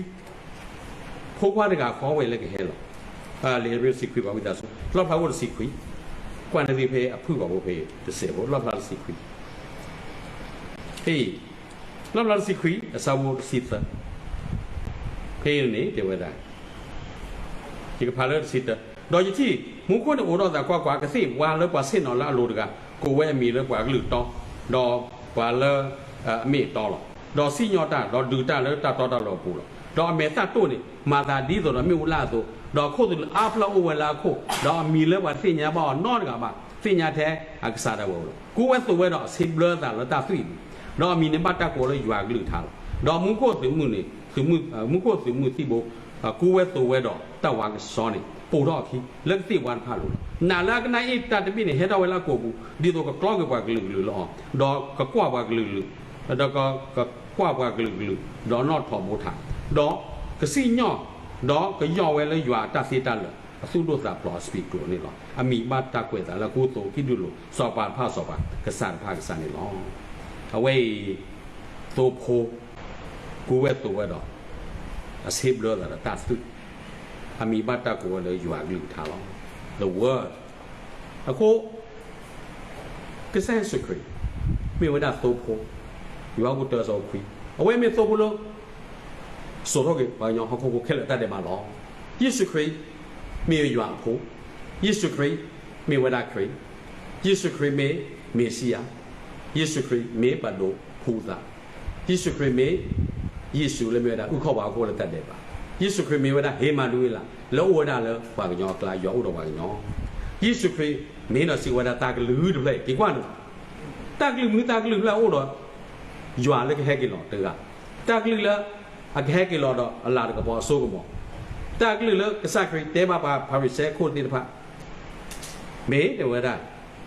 ဖိခွါတဂၤဃီဝဲလၢကဟဲလီၤ. လံာ်ဧ့ၤဘြံၤတဆံခွံ ပှၤဝံသးစူၤ, လီၣ်ဖျါခိၣ်တဆံခွံ, ကွၢ်န့ၢ်သုဖဲအဖုၣ်ဘၣ်ဖိဖဲတစဲးဖိ လီၣ်ဖျါတဆံခွံ, ဖဲအံၤ, လီၣ်ဖျါတဆံခွံ အဆၢဖိတဆံသၢ, ဖဲအံၤန့ၣ် တဲဝဲဒၣ် ယကဖးလၢတဆံတၢ, ဒီးယထံၣ် မူခိၣ်န့ၣ်အိးထီၣ်သးကွၢ်ကွၢ်, ကသ့ၣ်ဝါလၢပှၤဆ့ၣ်နီၤလၢအလိၤတဂၤ, ကိးဝဲအမံၤလၢပှၤကလုၢ်တီ, ဒီးပှၤလၢအမ့ၢ်အတီလီၤ. ဒီးစံၣ်ညီၣ်တၢ်, ဒီးဒုးတၢ်လၢတၢ်တီတၢ်လိၤအပူၤလီၤ. ဒီးအမဲာ်သၣ်တိၢ်န့ၣ် မၤသးဒ်သိးဒီးမ့ၣ်အူလၣ်အသိး, ဒီးခိၣ်သလုးအါဖျၢၣ်အိၣ်ဝဲလၢအခိၣ်, ဒီးအမံၤလၢပှၤတသ့ၣ်ညါဘၣ်အီၤနီတဂၤဘၣ်, သ့ၣ်ညါထဲအကစၢ်ဒၣ်ဝဲဧိၤလီၤ. ကူဝဲသိးဝဲဒီးအဆ့ဘျၢသးလၢတၢ်သွံၣ်အပူၤ, ဒီးအမံၤန့ၣ်ဘၣ်တၢ်ကိးလၢယွၤအကလုၢ်ကထါလီၤ. ဒီးမူခိၣ်သုးမုၢ်န့ၣ်, မူခိၣ်သုးမုၢ်သံၣ်ဘိ ကူဝဲသိးဝဲဒီးတၢ်ဝါကစီန့ၣ် ပိာ်ထီၣ်အခံ လၢကသ့ၣ်ဝါတဖၣ်အလိၤလီၤ. နာ်လၢအကနၣ်အ့ၣ်တၢ်တဘ့ၣ်န့ၣ် ဟဲထီၣ်ဝဲလၢအကိာ်ပူၤ ဒ်သိးကကျီကွံာ်ပှၤကလုာ်ကလုာ်လၢအီၤ, ဒီးကကွၢ်ပှၤကလုာ်ကလုာ်, ဒီးကကွၢ်ပှၤကလုာ်ကလုာ်, ဒီးနီၣ်ထိးဘိထး, ဒီးကစံၣ်ညီၣ်, ဒီးကယီၢ်ဝဲလၢယွၤအတၢ်သ့တၢ်လၢာ် အသူၣ်ဒိၣ်သးဖျိးအစပံးကျိၤန့ၣ်လီၤ. အမံၤဘၣ်တၢ်ကွဲးအသးလၢကူသိးခံဒူၣ်လိာ် စီၤပၤတဖၣ်စီၤပၤ ကစၢ်တဖၣ်ကစၢ်န့ၣ်လီၤ. အဝဲအံၤ သိဖိ ကူဝဲသိးဝဲဒီး အဆ့ဘျၢသးဒီးတၢ်သွံၣ်, အမံၤဘၣ်တၢ်ကိးဝဲလၢယွၤအကလုၢ်ကထါလီၤ. The Word. အဃိ ကစၢ်ယ့ၣ်ၡူးခရံာ် မ့ၢ်ဝဲဒၣ်သိဖိ, ယိၤဟၣ်ခိၣ်တၢအဆၢဖိခွံ, အဝဲမ့ၢ်သိဖိလၢ စိာ်ထီၣ်က့ၤပှၤကညီဟီၣ်ခိၣ်ဖိခဲလၢာ်တၢ်ဒဲးဘးလီၤ. ယ့ၣ်ၡူးခရံာ် မ့ၢ်ယွၤအဖိ, ယ့ၣ်ၡူးခရံာ် မ့ၢ်ဝဲဒၣ်ခရံာ်, ယ့ၣ်ၡူးခရံာ်မ့ၢ်မ့ၤၡံယၤ, ယ့ၣ်ၡူးခရံာ်မ့ၢ်ပှၤဒိးဖှူသး, ယ့ၣ်ၡူးခရံာ်မ့ၢ် ယ့ၣ်ၡူးလၢမ့ၢ်ဝဲဒၣ်အုၣ်ခီၣ်ပှၤဟီၣ်ခိၣ်လၢတၢ်ဒဲးဘး, ယ့ၣ်ၡူးခရံာ်မ့ၢ်ဝဲဒၣ်ဧ့မၤနူၤအ့လး လၢအအိၣ်ဝဲဒၣ်လၢပှၤကညီအကျါ ယွၤအိၣ်ဒီးပှၤကညီ, ယ့ၣ်ၡူးခရံာ်မ့ၢ်ဒီးစံးဝဲဒၣ်တၢ်ကလုၢ်တဖျၢၣ်အံၤ က့ၤကွၢ်န့ၣ်လီၤ. တၢ်ကလုၢ်မနုၤ တၢ်ကလုၢ်ဖျၢၣ်အိၣ်ဒီး ယွၤလၢကဟဲက့ၤလီၤတဂၤ, တၢ်ကလုၢ်လၢအကဟဲက့ၤလီၤဒီးအလၤတကပီၤအစိကမီၤ, တၢ်ကလုၢ်လၢကစၢ်ခရံာ်တဲဘၣ်ပှၤဖၤရံၤၡဲခိၣ်သ့ၣ်တဖၣ် မ့ၢ်တဲဝဲဒၣ်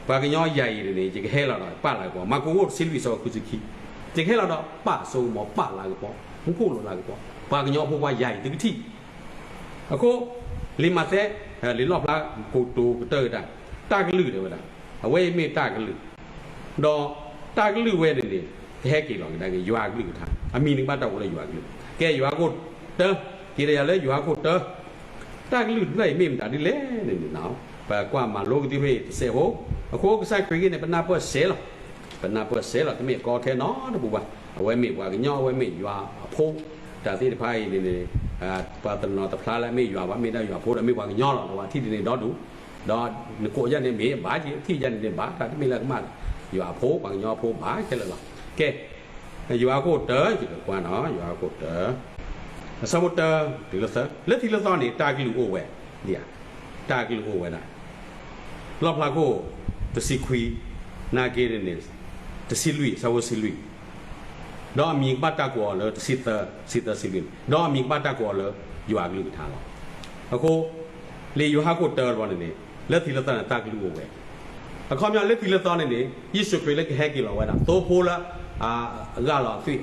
ပှၤကညီယၤအံၤန့ၣ် ယကဟဲလီၤဒီးပာ်လၤကပီၤ, မၢ်ကူးအိၣ်တဆံလွံၢ်အဆၢဖိဃုဆံခံ, ယကဟဲလီၤဒီးပာ်အစိကမီၤ ပာ်လၤကပီၤ မူခိၣ်လိၤလၤကပီၤ ပှၤကညီဖိခွါယၤအံၤသုကထံၣ် အဃိ လံာ်မးသဲ လံာ်လီၣ်ဖျါ ကိတိၤကတၢၢ်တၢ်, တၢ်ကလုၢ်တဲဝဲဒၣ်, အဝဲအံၤမ့ၢ်တၢ်ကလုၢ်, ဒီးတၢ်ကလုၢ်ဝဲန့ၣ်န့ၣ် ကဟဲက့ၤလီၤကဒါက့ၤ ယွၤအကလုၢ်ကထါ, အမံၤန့ၣ်ဘၣ်တၢ်ကိးလၢယွၤအကလုၢ်, ကဲ ယိၤဟၣ်ခိၣ်တၢ, က့ၤဒီးယၤလၢယိၤဟၣ်ခိၣ်တၢ တၢ်ကလုၢ်တဖျၢၣ်အံၤမ့ၢ်မတၤဒ်လဲၣ်န့ၣ်န့ၣ်, ပကွၢ်မၤလိကသ့ဖဲအံၤတစဲးဖိ, အဃိကစၢ်ခရံာ်ဂ့ၢ်န့ၣ် ပနၢ်ပၢၢ်စဲးလီၤ, ပနၢ်ပၢၢ်စဲးလီၤ, တမ့ၢ်ကီခဲနီတပူၤဘၣ်, အဝဲမ့ၢ်ပှၤကညီ အဝဲမ့ၢ်ယွၤအဖိ, တၢ်သ့ၣ်တဖၣ်အံၤန့ၣ်န့ၣ်, ပှၤတနီၤတဖျါလၢအမ့ၢ်ယွၤဘၣ် မ့ၢ်ဒၣ်ယွၤဖိဒီးမ့ၢ်ပှၤကညီလီၤ, ဒီးပှၤထံၣ်ဒ်န့ၣ်ဒီဒူၣ်, ဒီးနကိးယၤန့ၣ်မ့ၢ်ဘၣ်က့ၤ ထံၣ်ယၤန့ၣ်န့ၣ်ဘၣ် တၢ်တမ့ၢ်လၢကမၣ်လီၤ, ယွၤအဖိ ပှၤကညီအဖိဘၣ်ခဲလၢာ်လီၤ, ကဲ ယိၤဟၣ်ခိၣ်တၢ ယကကွၢ်နီၤ ယိၤဟၣ်ခိၣ်တၢ အဆၢဖိတၢ တုၤလၢသၢ, လၢထံးလၢသီန့ၣ် တၢ်ကလုၢ်အိၣ်ဝဲ, ဒ်ဧါ, တၢ်ကလုၢ်အိၣ်ဝဲဒၣ်, လီၣ်ဖျါခိၣ် တဆံခွံ, နာ်က့န့ၣ်န့ၣ်, တဆံလွံၢ် အဆၢဖိတဆံလွံၢ်, ဒီးအမံၤကဘၣ်တၢ်ကိးအီၤလၢ တဆံသၢ, တဆံသၢ တဆံလွံၢ်န့ၣ်, ဒီးအမံၤကဘၣ်တၢ်ကိးအီၤလၢ ယွၤအကလုၢ်ကထါလီၤ. အဃိ လံာ်ယိၤဟၣ်ခိၣ်တၢတဘီန့ၣ်န့ၣ် လၢထံးလၢသီန့ၣ် တၢ်ကလုၢ်အိၣ်ဝဲ, အခီပညီလၢထံးလၢသီန့ၣ်န့ၣ် ယ့ၣ်ၡူးခရံာ်လၢကဟဲက့ၤလီၤဝဲဒၣ် သိဖိလၢ အဂၢ်လီၤအသွံၣ်,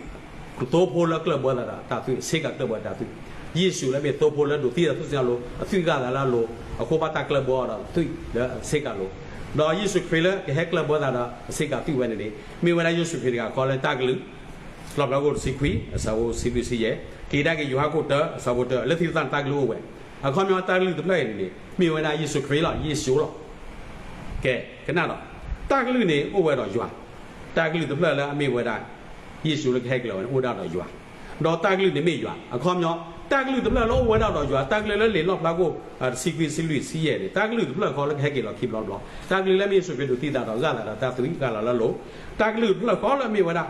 သိဖိလၢကျၢၢ်ဘၢသးဒီးတၢ်သွံၣ် ဆ့ကၤကျၢၢ်ဘၢတၢ်သွံၣ်, ယ့ၣ်ၡူးလၢမ့ၢ်သိဖိလၢဒိးသံသးသူၣ်စ့ၣ်အလိၤ အသွံၣ်ဂၢ်သးလၢအလိၤ, အဃိဘၣ်တၢ်ကျၢၢ်ဘၢအီၤဒီးသွံၣ်လၢဆ့ကၤလိၤ, ဒီးယ့ၣ်ၡူးခရံာ်လၢကဟဲကျၢၢ်ဘၢသးဒီးအဆ့ကၤသွံၣ်ဝဲန့ၣ်န့ၣ် မ့ၢ်ဝဲဒၣ်ယ့ၣ်ၡူးခရံာ်တဂၤဃီလၢတၢ်ကလုၢ်, လီၣ်ဖျါခိၣ်တဆံခွံ အဆၢဖိတဆံလွံၢ်ဆံယဲၢ်, က့ၤဒၣ်က့ၤယိၤဟၣ်ခိၣ်တၢ အဆၢဖိတၢ လၢထံးလၢသီန့ၣ် တၢ်ကလုၢ်အိၣ်ဝဲ, အခီပညီတၢ်ကလုၢ်တဖျၢၣ်အံၤန့ၣ်န့ၣ် မ့ၢ်ဝဲဒၣ်ယ့ၣ်ၡူးခရံာ်လီၤ ယ့ၣ်ၡူးလီၤ. ကဲ ကနၣ်ဒီး တၢ်ကလုၢ်န့ၣ်အိၣ်ဝဲဒီးယွၤ, တၢ်ကလုၢ်တဖျၢၣ်လၢအမ့ၢ်ဝဲဒၣ် ယ့ၣ်ၡူးလၢကဟဲက့ၤလီၤဝဲန့ၣ် အိၣ်ဒၣ်ဒီးယွၤ, ဒီးတၢ်ကလုၢ်န့ၣ်မ့ၢ်ယွၤ, အခီပညီ တၢ်ကလုၢ်တဖျၢၣ်လၢအိၣ်ဝဲဒၣ်ဒီးယွၤ, တၢ်ကလုၢ်လၢလံာ်လီၣ်ဖျါခိၣ် တဆံခွံ တဆံလွံၢ် တဆံယဲၢ်န့ၣ် တၢ်ကလုၢ်တဖျၢၣ်ဃီလၢကဟဲက့ၤလီၤခံဘျီတဘျီ, တၢ်ကလုၢ်လၢမ့ၢ်ယ့ၣ်ၡူးခရံာ်ဒိးသံသးဒီးဂၢ်သးဒီးတၢ်သွံၣ်ဂၢ်လီၤလၢအလိၤ, တၢ်ကလုၢ်တဖျၢၣ်ဃီလၢမ့ၢ်ဝဲဒၣ်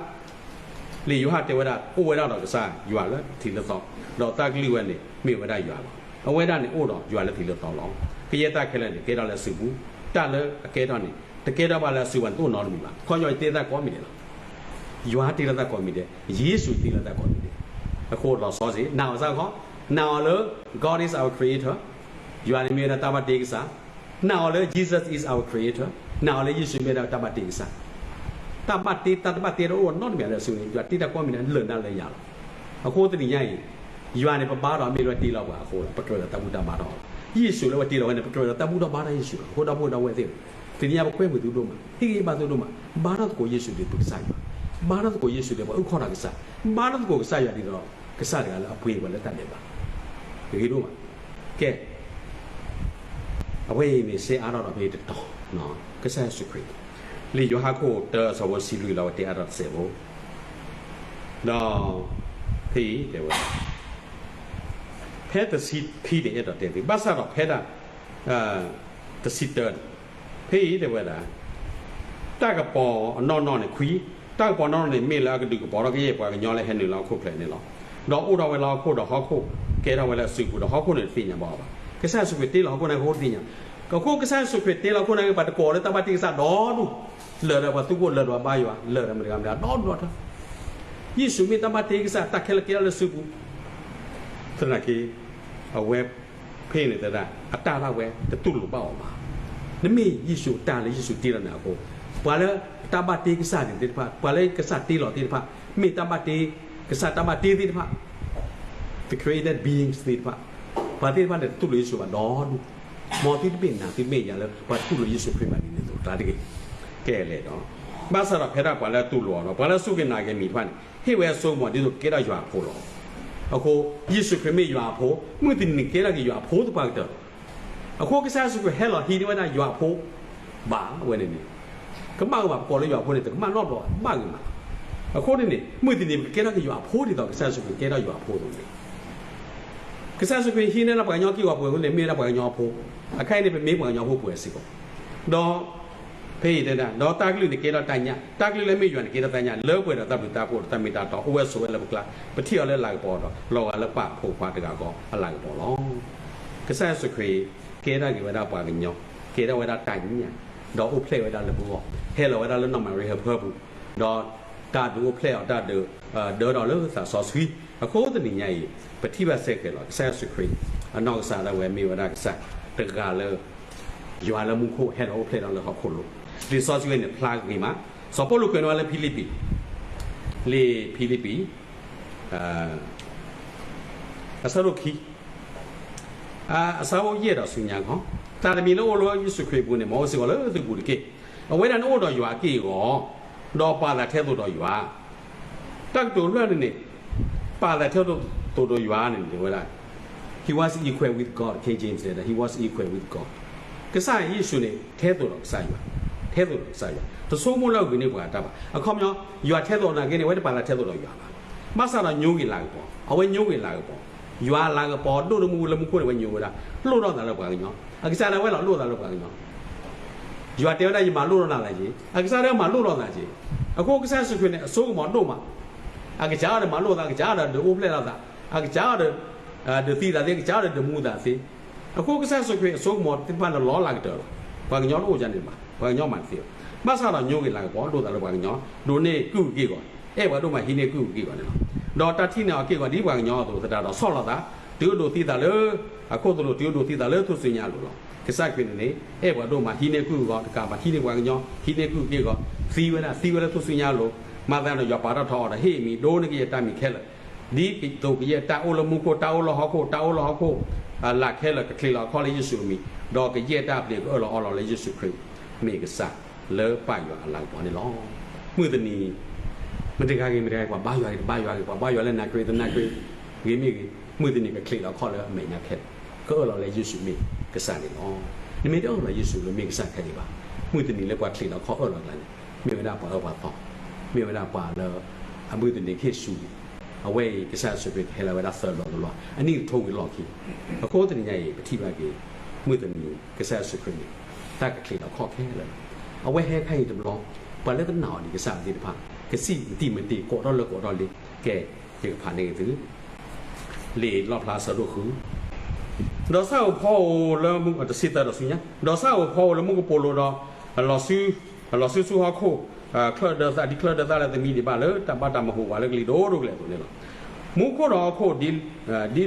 လံာ်ယိၤဟၣ်တဲဝဲဒၣ် အိၣ်ဝဲဒၣ်ဒီးကစၢ်ယွၤလၢထံးလၢသီ, ဒီးတၢ်ကလုၢ်ဝဲန့ၣ် မ့ၢ်ဝဲဒၣ်ယွၤလီၤ. အဝဲဒၣ်န့ၣ်အိၣ်ဒီးယွၤလၢထံးလၢသီလီၤ. ကယဲၢ်တၢ်ခဲလၢာ်န့ၣ် ကဲထီၣ်လၢအစုပူၤ, တၢ်လၢအကဲထီၣ်န့ၣ် တကဲထီၣ်ဘၣ်လၢအစုပူၤန့ၣ် တအိၣ်နီတမံၤဘၣ်. ခီပညီယတဲတၢ်ကိးမံၤဒဲးလီၤ. ယွၤတ့လၢတၢ်ကိးမံၤဒဲး, ယ့ၣ်ၡူးတ့လၢတၢ်ကိးမံၤဒဲး, အဃိလီၤဆီစ့ၢ် နာ်အီၤစ့ၢ်ကီး, နာ်အီၤလၢ God is our creator, ယွၤန့ၣ်မ့ၢ်ဝဲဒၣ်တၢ်ဘၣ်တ့ကစၢ်, နာ်အီၤလၢ Jesus is our creator, နာ်အီၤလၢယ့ၣ်ၡူးမ့ၢ်ဝဲဒၣ်တၢ်ဘၣ်တ့ကစၢ်, တၢ်ဘၣ်တ့ တၢ်တဘၣ်တ့တအိၣ်နီတမံၤလၢအစုန့ၣ် ယွၤတ့တၢ်ကိးမံၤဒဲးလၢာ်နၤလၢယၤလီၤ. အဃိတနံၤညါအံၤ ယွၤန့ၣ် ပဘါထီၣ်မ့ၢ်လၢတ့လီၤပှၤအဃိလီၤ, ပကြၢးဒီးတၢ်ဘူၣ်တၢ်ဘါထီၣ်လီၤ. ယ့ၣ်ၡူးလၢပတ့လီၤဝဲန့ၣ် ပကြၢးဒီးတၢ်ဘူၣ်တၢ်ဘါထီၣ်ယ့ၣ်ၡူးလီၤ. အဃိဒီပုၢ်ဝဲၢ်သ့ၣ်ဧၢ, တနံၤညါပကွဲမုာ်သုဒိၣ်မး, ဟ့ၣ်ဂံၢ်ဘါသုဒိၣ်မး, ဘါထီၣ်သကိးယ့ၣ်ၡူးဒ်ပကစၢ်ယွၤ, ဘါထီၣ်သကိးယ့ၣ်ၡူးဒ်ပှၤအုၣ်ခီၣ်တၢ်ကစၢ်, ဘါထီၣ်သကိးကစၢ်ယွၤဒ်သိး ကစၢ်တဂၤလၢအပှ့ၤပှၤလၢတၢ်ဒဲးဘး, ဂ့ၤဒိၣ်မး. ကဲ အဝဲအံၤန့ၣ် စ့အါထီၣ်ဒီးဖဲတတီၤ, ကစၢ်ယ့ၣ်ၡူးခရံာ်, လံာ်ယိၤဟၣ်ခိၣ်တၢအဆၢဖိတဆံလွံၢ်လီၤ ဝဲတဲအါထီၣ်တစဲးဖိ, ဒီး ဖဲအံၤတဲဝဲ, ဖဲတဆံခံန့ၣ် အဲၣ်ဒိးတဲသ့, ဘၣ်ဆၣ်ဒီးဖဲဒၣ် တဆံတၢန့ၣ်, ဖဲအံၤတဲဝဲဒၣ် တၢ်ကပီၤအနီၢ်နီၢ်န့ၣ် ခွံ, တၢ်ကပီၤနီၢ်နီၢ်န့ၣ် မ့ၢ်လၢအကဒုးကပီၤထီၣ်ကယဲၢ်ပှၤကညီလၢဟဲနုာ်လၢဟီၣ်ခိၣ်ချၢန့ၣ်လီၤ. ဒီးအိၣ်ထီၣ်ဝဲလၢဟီၣ်ခိၣ်ဒီးဟီၣ်ခိၣ်ကဲထီၣ်ဝဲလၢအစုပူၤဒီးဟီၣ်ခိၣ်န့ၣ်တသ့ၣ်ညါဘၣ်အီၤဘၣ်. ကစၢ်ယ့ၣ်ၡူးခရံာ်တ့လီၤဟီၣ်ခိၣ်န့ၣ်အဃိတသ့ၣ်ညါ. အဃိကစၢ်ယ့ၣ်ၡူးခရံာ်တ့လီၤဟီၣ်ခိၣ်န့ၣ် ပှၤတကိးလၢတၢ်ဘၣ်တ့ကစၢ်ဒီဒူၣ်, လၢာ်ဒီးပှၤသူခိၣ် လၢာ်ဒီးပှၤဘါယွၤ လၢာ်ဒီးမတၤတဂၤမတၤဒီဒူၣ်ဒီထၢ ယ့ၣ်ၡူးမ့ၢ်တၢ်ဘၣ်တ့ကစၢ် တၢ်ခဲလၢာ်ကဲထီၣ်လၢစုပူၤ သနာ်က့ အဝဲဖဲန့ၣ်သဒၣ် အတၢ်ဒၣ်ဝဲတတူၢ်လိာ်ဘၣ်အီၤဘၣ်. နမ့ၢ်ယ့ၣ်ၡူးအတၢ်လၢယ့ၣ်ၡူးတ့လီၤနၤအဃိ, ပှၤလၢတၢ်ဘၣ်တ့ကစၢ်န့ၣ်သ့ၣ်တဖၣ်, ပှၤလၢကစၢ်တ့လီၤသ့ၣ်တဖၣ်, မ့ၢ်တၢ်ဘၣ်တ့, ကစၢ်တၢ်ဘၣ်တ့သ့ၣ်တဖၣ်, the created beings သ့ၣ်တဖၣ်, ပှၤသ့ၣ်တဖၣ်န့ၣ်တတူၢ်လိာ်ယ့ၣ်ၡူးဘၣ်ဒီဒူၣ်. မ်သုတဘ့ၣ်နၤ သုတဘ့ၣ်ယၤလၢ ပှၤတတူၢ်လိာ်ယ့ၣ်ၡူးခရံာ်ဘၣ်ဒ်န့ၣ်အသိး ကျါတဂ့ၤ. ကဲလဲၣ်ဒီး, ဘၣ်ဆၣ်ဒီးဖဲဒၣ်ပှၤလၢတူၢ်လိာ်အီၤဒီး ပှၤလၢစူၢ်က့ၤနာ်က့ၤအမံၤတဖၣ်န့ၣ် ဟ့ၣ်ဝဲအစိကမီၤဒ်သိးကကဲထီၣ်ယွၤအဖိလီၤ. အဃိ ယ့ၣ်ၡူးခရံာ်မ့ၢ်ယွၤအဖိ, မုၢ်တနံၤကဲထီၣ်က့ၤယွၤအဖိသပှၢ်ကတၢၢ်လီၤ. အဃိကစၢ်ယ့ၣ်ၡူးခရံာ်ဟဲလီၤဟံးန့ၢ်ဝဲဒၣ်ယွၤအဖိ, ဘၣ်ဝဲန့ၣ်န့ၣ်, ကဘၣ်ဂ့ၤမး ပကိးလၢယွၤအဖိန့ၣ် တကမၣ်နီတဘျီဘၣ် ဘၣ်ဂ့ၤမးလီၤ. အဃိန့ၣ်န့ၣ် မုၢ်တနံၤပကကဲထီၣ်က့ၤယွၤအဖိဒ်သိး ကစၢ်ယ့ၣ်ၡူးခရံာ်ကဲထီၣ်ယွၤအဖိအသိးန့ၣ် ကစၢ်ယ့ၣ်ၡူးခရံာ်ဟံးန့ၢ်ဒၣ်ပှၤကညီက့ၢ်ဂီၤပှဲၤအဃိန့ၣ် မ့ၢ်ဝဲဒၣ်ပှၤကညီအဖိ, အခါအံၤန့ၣ် ပမ့ၢ်ပှၤကညီဖိပှဲၤစ့ၢ်ကီး, ဒီး ဖဲအံၤတဲဒၣ် ဒီးတၢ်ကလုၢ်န့ၣ်ကဲထီၣ်တၢ်ညၣ်, တၢ်ကလုၢ်လၢမ့ၢ်ယွၤန့ၣ်ကဲထီၣ်တၢ်ညၣ်, လၢပှဲၤဒီးတၢ်ဘျုးတၢ်ဖှိၣ်ဒီးတၢ်မ့ၢ်တၢ်တီ, အိၣ်ဝဲဆိးဝဲလၢပကျါ, ပထံၣ်အီၤလၢအလၤကပီၤဒီး လီၤဂာ်လၢပၢ်အဖိခွါတဂၤဃီအလၤကပီၤလီၤ. ကစၢ်ယ့ၣ်ၡူးခရံာ်ကဲထီၣ်က့ၤဝဲဒၣ်ပှၤကညီ, ကဲထီၣ်ဝဲဒၣ်တၢ်ညၣ်, ဒီးအိၣ်ဖျဲၣ်ဝဲဒၣ်လၢပဂီၢ်, ဟဲလီၤဝဲဒၣ်လၢနီၢ်မၤရံဟၢဖၢပူၤ, ဒီးတၢ်ဒုးအိၣ်ဖျဲၣ်အီၤ တၢ်ဒုးဒၢထီၣ်လၢသးစီဆှံ, အဃိတနံၤညါအံၤ ပထံၣ်ဘၣ်စ့ၢ်ကီးလီၤ. ကစၢ်ယ့ၣ်ၡူးခရံာ် အနီၢ်ကစၢ်ဒၣ်ဝဲမ့ၢ်ဝဲဒၣ်ကစၢ်တဂၤလၢ ယွၤလၢမူခိၣ်ဟဲလီၤအိၣ်ဖျဲၣ်ထီၣ်လၢဟီၣ်ခိၣ်လိၤ, လံာ်စီဆှံဝဲန့ၣ်ဖျါဂ့ၤမး, စီၤပီလူးကွဲးန့ၢ်ဝဲလၢဖံလံးပံး, လံာ်ဖံလံးပံး အဆၢဒိၣ်ခံ, အဆၢဖိယဲၢ်ဒီးဆူညါခီ, သးတမံၤလၢအိၣ်လၢယ့ၣ်ၡူးခရံာ်အပူၤန့ၣ် မ်အိၣ်စ့ၢ်ကီးလၢသုပူၤတက့ၢ်. အဝဲဒၣ်န့ၣ်အိၣ်ဒီးယွၤအက့ၢ်အဂီၤ, ဒီးပာ်သးထဲသိးဒီးယွၤ, တၢ်ကတိၤတဖျၢၣ်န့ၣ်န့ၣ် ပာ်သးထဲသိးဒီးယွၤန့ၣ် တဲဝဲဒၣ် He was equal with God, King James တဲဒၣ် He was equal with God. ကစၢ်ယ့ၣ်ၡူးန့ၣ် ထဲသိးဒီးကစၢ်ယွၤ, ထဲသိးဒီးကစၢ်ယွၤ, တဆိကမိၣ်လၢအဂ့ၤန့ၢ်ပှၤတၢ်ဘၣ်. အခီပညီ ယွၤထဲသိးနာ်က့န့ၣ် အဝဲတပာ်သးထဲသိးဒီးယွၤဘၣ်. ဘၣ်ဆၣ်ဒီးညိကွံာ်လၤကပီၤ, အဝဲညိကွံာ်လၤကပီၤ, ယွၤလၤကပီၤဒိၣ်တမူလၢမူခိၣ်န့ၣ် အဝဲညိဝဲဒၣ်, လိၣ်ထီၣ်သးလၢပှၤကညီ, အကစၢ်ဒၣ်ဝဲလီၤလိၣ်သးလၢပှၤကညီ ယွၤတဲဝဲဒၣ် ယမၤလိၣ်ထီၣ်နၤသးက့ၤ, အကစၢ်ဒၣ်မၤလိၣ်ထီၣ်သးက့ၤ. အဃိကစၢ်ယ့ၣ်ၡူးခရံာ်န့ၣ် အစိကမီၤဒိၣ်မး, အကစၢ်အီၤဒီးမၤလိၣ်သး, အကစၢ်အီၤဒီးဒုးအိၣ်ဖျဲၣ်ထီၣ်သး, အကစၢ်အီၤဒီး ဒုးသံသးသ့, အကစၢ်အီၤဒီးဒုးမူသးသ့. အဃိကစၢ်ယ့ၣ်ၡူးခရံာ်အစိကမီၤသ့ၣ်တဖၣ်န့ၣ် လီၤလၤကတၢၢ်လီၤ. ပှၤကညီတအိၣ်ကန့ၣ်ဘၣ်, ပှၤကညီမၤတသ့ဘၣ်. ဘၣ်ဆၣ်ဒီးညိကွံာ်လၤကပီၤ ဒိၣ်သးလၢပှၤကညီ, ဒိးန့ၢ်ကုၢ်အက့ၢ်အဂီၤ, အဲၣ်ပှၤဒိၣ်မးဟံးန့ၢ်ကုၢ်အက့ၢ်အဂီၤန့ၣ်လီၤ. ဒီးတၢ်ထံၣ်န့ၢ်အီၤက့ၢ်အဂီၤဒ်ပှၤကညီအသိးသတးဒီး ဆီၣ်လီၤသး, တုၤအဒိးသံသးလၢ အခိၣ်သလုး, တုၤအဒိးသံသးလၢထူၣ်စုညါအလိၤလီၤ. ကစၢ်ခရံာ်န့ၣ်န့ၣ် အဲၣ်ပှၤဒိၣ်မးဟံးန့ၢ်ကုၢ်အဂီၤတကးဘၣ်, ဟံးန့ၢ်ပှၤကညီ, ဟံးန့ၢ်ကုၢ်အက့ၢ်အဂီၤ, သံဝဲဒၣ်, သံဝဲလၢထူၣ်စုညါအလိၤ, မၤသးဒီးယွၤပာ်ထီၣ်ထီအီၤဒီး ဟ့ၣ်အမံၤ ဒိးန့ၢ်ကယဲၢ်တၢ်မံၤခဲလၢာ်, ဒ်သိးကယဲၢ်တၢ်အိၣ်လၢမူခိၣ်, တၢ်အိၣ်လၢဟီၣ်ခိၣ်, တၢ်အိၣ်လၢဟီၣ်ခိၣ် အလၤခဲလၢာ် ကချံးလီၤအခီၣ်လၢယ့ၣ်ၡူးအမံၤ, ဒီးကယဲၢ်တၢ်အပျ့ၤကအၢၣ်လီၤအီလီၤလၢယ့ၣ်ၡူးခရံာ် မ့ၢ်ကစၢ်လၢပၢ်ယွၤအလၤကပီၤန့ၣ်လီၤ. မုၢ်တနံၤ မတဂၤဂ့ၤမတဂၤဂ့ၤ, ပှၤဘါယွၤဂ့ၤတဘါယွၤဂ့ၤ, ပှၤဘါယွၤလၢနၣ်ခရံာ်တနၣ်ခရံာ် ဂ့ၤမ့ၢ်ဂ့ၤ, မုၢ်တနံၤကချံးလီၤအခီၣ်လၢအမဲာ်ညါခဲလၢာ်, ကအၢၣ်လီၤလၢယ့ၣ်ၡူးမ့ၢ်ကစၢ်န့ၣ်လီၤ. နမ့ၢ်တအၢၣ်လီၤယ့ၣ်ၡူးလၢမ့ၢ်ကစၢ်ခဲလၢာ်ဘၣ်, မုၢ်တနံၤလၢပှၤချံးလီၤအခီၣ်အၢၣ်လီၤကျါန့ၣ် မ့ၢ်ဝဲဒၣ်ပှၤအၢပှၤသီ, မ့ၢ်ဝဲဒၣ်ပှၤလၢ အမုၢ်တနံၤကဟ့ၣ်ဆူၣ်, အဝဲအံၤကစၢ်ယ့ၣ်ၡူးခရံာ်ကဟဲလီၤဝဲဒၣ်သၢဘျီတဘျီ, အနံၣ်ကထိဝံၤလီၢ်ခံ. အဃိတနံၤညါအံၤ ပထံၣ်ဘၣ်က့ၤ မုၢ်တနံၤကစၢ်ယ့ၣ်ၡူးခရံာ်န့ၣ် တၢ်ကချံးလီၤအခီၣ်ခဲလၢာ်, အဝဲဟဲခါအံၤတဘျီ, ပှၤလၢတနာ်အီၤဒံးကစၢ်သ့ၣ်တဖၣ် ကစံၣ်မတံၤမတ့ၤ ကိးထီၣ်လၢကိးထီၣ်လံ. ကဲ, ယကဖးန့ၢ်ဂ့ၤသု လံာ်လီၣ်ဖျါအဆၢဒိၣ်ဃု, ဒီးဆၣ်ဧိၤဖီဧိၤလၢမူ, တဆံသၢဒီးဆူညါ, ဒီးဆၣ်ဧိၤဖီဧိၤလၢမူကပိာ်လိၤဒီး လီၤဆူဆူဟီၣ်ခိၣ်, ချၢၣ်ဒၢသၣ်, ဒ်ချၢၣ်ဒၢသၣ်လၢသမံသမိးဘၣ်လၢတၢ်ဘၣ်တၢ်မၤဟူးဝးလၢကလံၤဒိၣ်ဒိၣ်ကလဲာ်အသိးန့ၣ်လီၤ. မူခိၣ်ဒီးဟီၣ်ခိၣ် ဒ်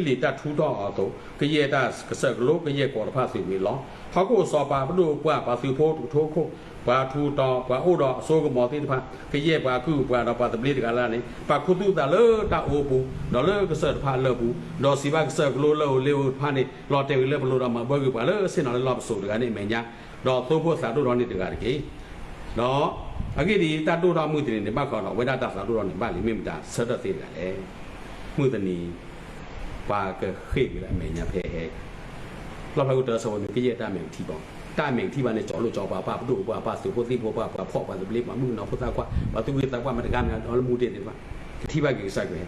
လံာ်တၢ်ထူထီၣ်အီၤအသိး, ကယဲၢ်တၢ်ကစၢၢ်ကလိ ကယဲၢ်ကိးတဖၣ်သုးမံၤလီၤ. ဟီၣ်ခိၣ်စီၤပၤ, ပဒိၣ်ပှၢ်, ပှၤသုးဖိတကထိခိၣ်, ပှၤထူးတီၤ, ပှၤအိၣ်ဒီးအစိကမီၤသ့ၣ်တဖၣ်, ကယဲၢ်ပှၤကုၢ်ပှၤဒီးပှၤသဘျ့တဂၤလၢ်န့ၣ်, ပာ်ခူသူၣ်သးလၢတၢ်အိပူၤ, ဒီးလၢကစၢၢ်တဖၣ်အလၢၢ်ပူၤ, ဒီးစံးဘၣ်ကစၢၢ်ကလိလၢအအိၣ်လၢအအိၣ်တဖၣ်န့ၣ်, လီၤတဲာ်ဝဲလၢပလိၤဒီးမၤဘၢကွံာ်ပှၤလၢအဆ့ၣ်နီၤလၢလီၢ်ပစိာ်တဂၤန့ၣ်အမဲာ်ညါ, ဒီးသိဖိသးဒိၣ်ထီၣ်န့ၢ်တဂၤတက့ၢ်. ဒီးအဂ့ၢ်ဒ်အံၤ, တၢ်ဒိၣ်ထီၣ်မုၢ်တနံၤန့ၣ် ဘၣ်ဃးဒီးအဝဲဒၣ်တၢ်သးဒိၣ်ထီၣ်န့ၣ်ဘၣ်လံ, မ့ၢ်မတၤဆၢထၢၣ်သ့တဂၤလဲၣ်. မုၢ်တနံၤ ပှၤကဃ့ၢ်က့ၤလၢအမဲာ်ညါဖဲဟဲ လီၣ်ဖျါခိၣ်တၢအဆၢဖိနွံ, ကယဲၢ်တၢ်အမဲာ်ကထံၣ်ဘၣ်, တၢ်အမဲာ်ကထံၣ်ဘၣ်န့ၣ် ကၠီလိၣ်ကၠီပၤ, ပၢ်ပဒိၣ်ပှၢ်, ပၢ်သုးဖိသံၣ်ဖိပှၢ်, ပှၤဖှီၣ်ပှၤသဘျ့, ပှၤမုၣ်ကနီၤဖိသၣ်ခွါ, ပှၤသူၣ်က့သးပှၢ်မတၤတဂၤမ့ၢ်အီၤလၢမူတ့ၢ်သ့ၣ်တဖၣ်, ကထံၣ်ဘၣ်က့ၤကစၢ်ခရံ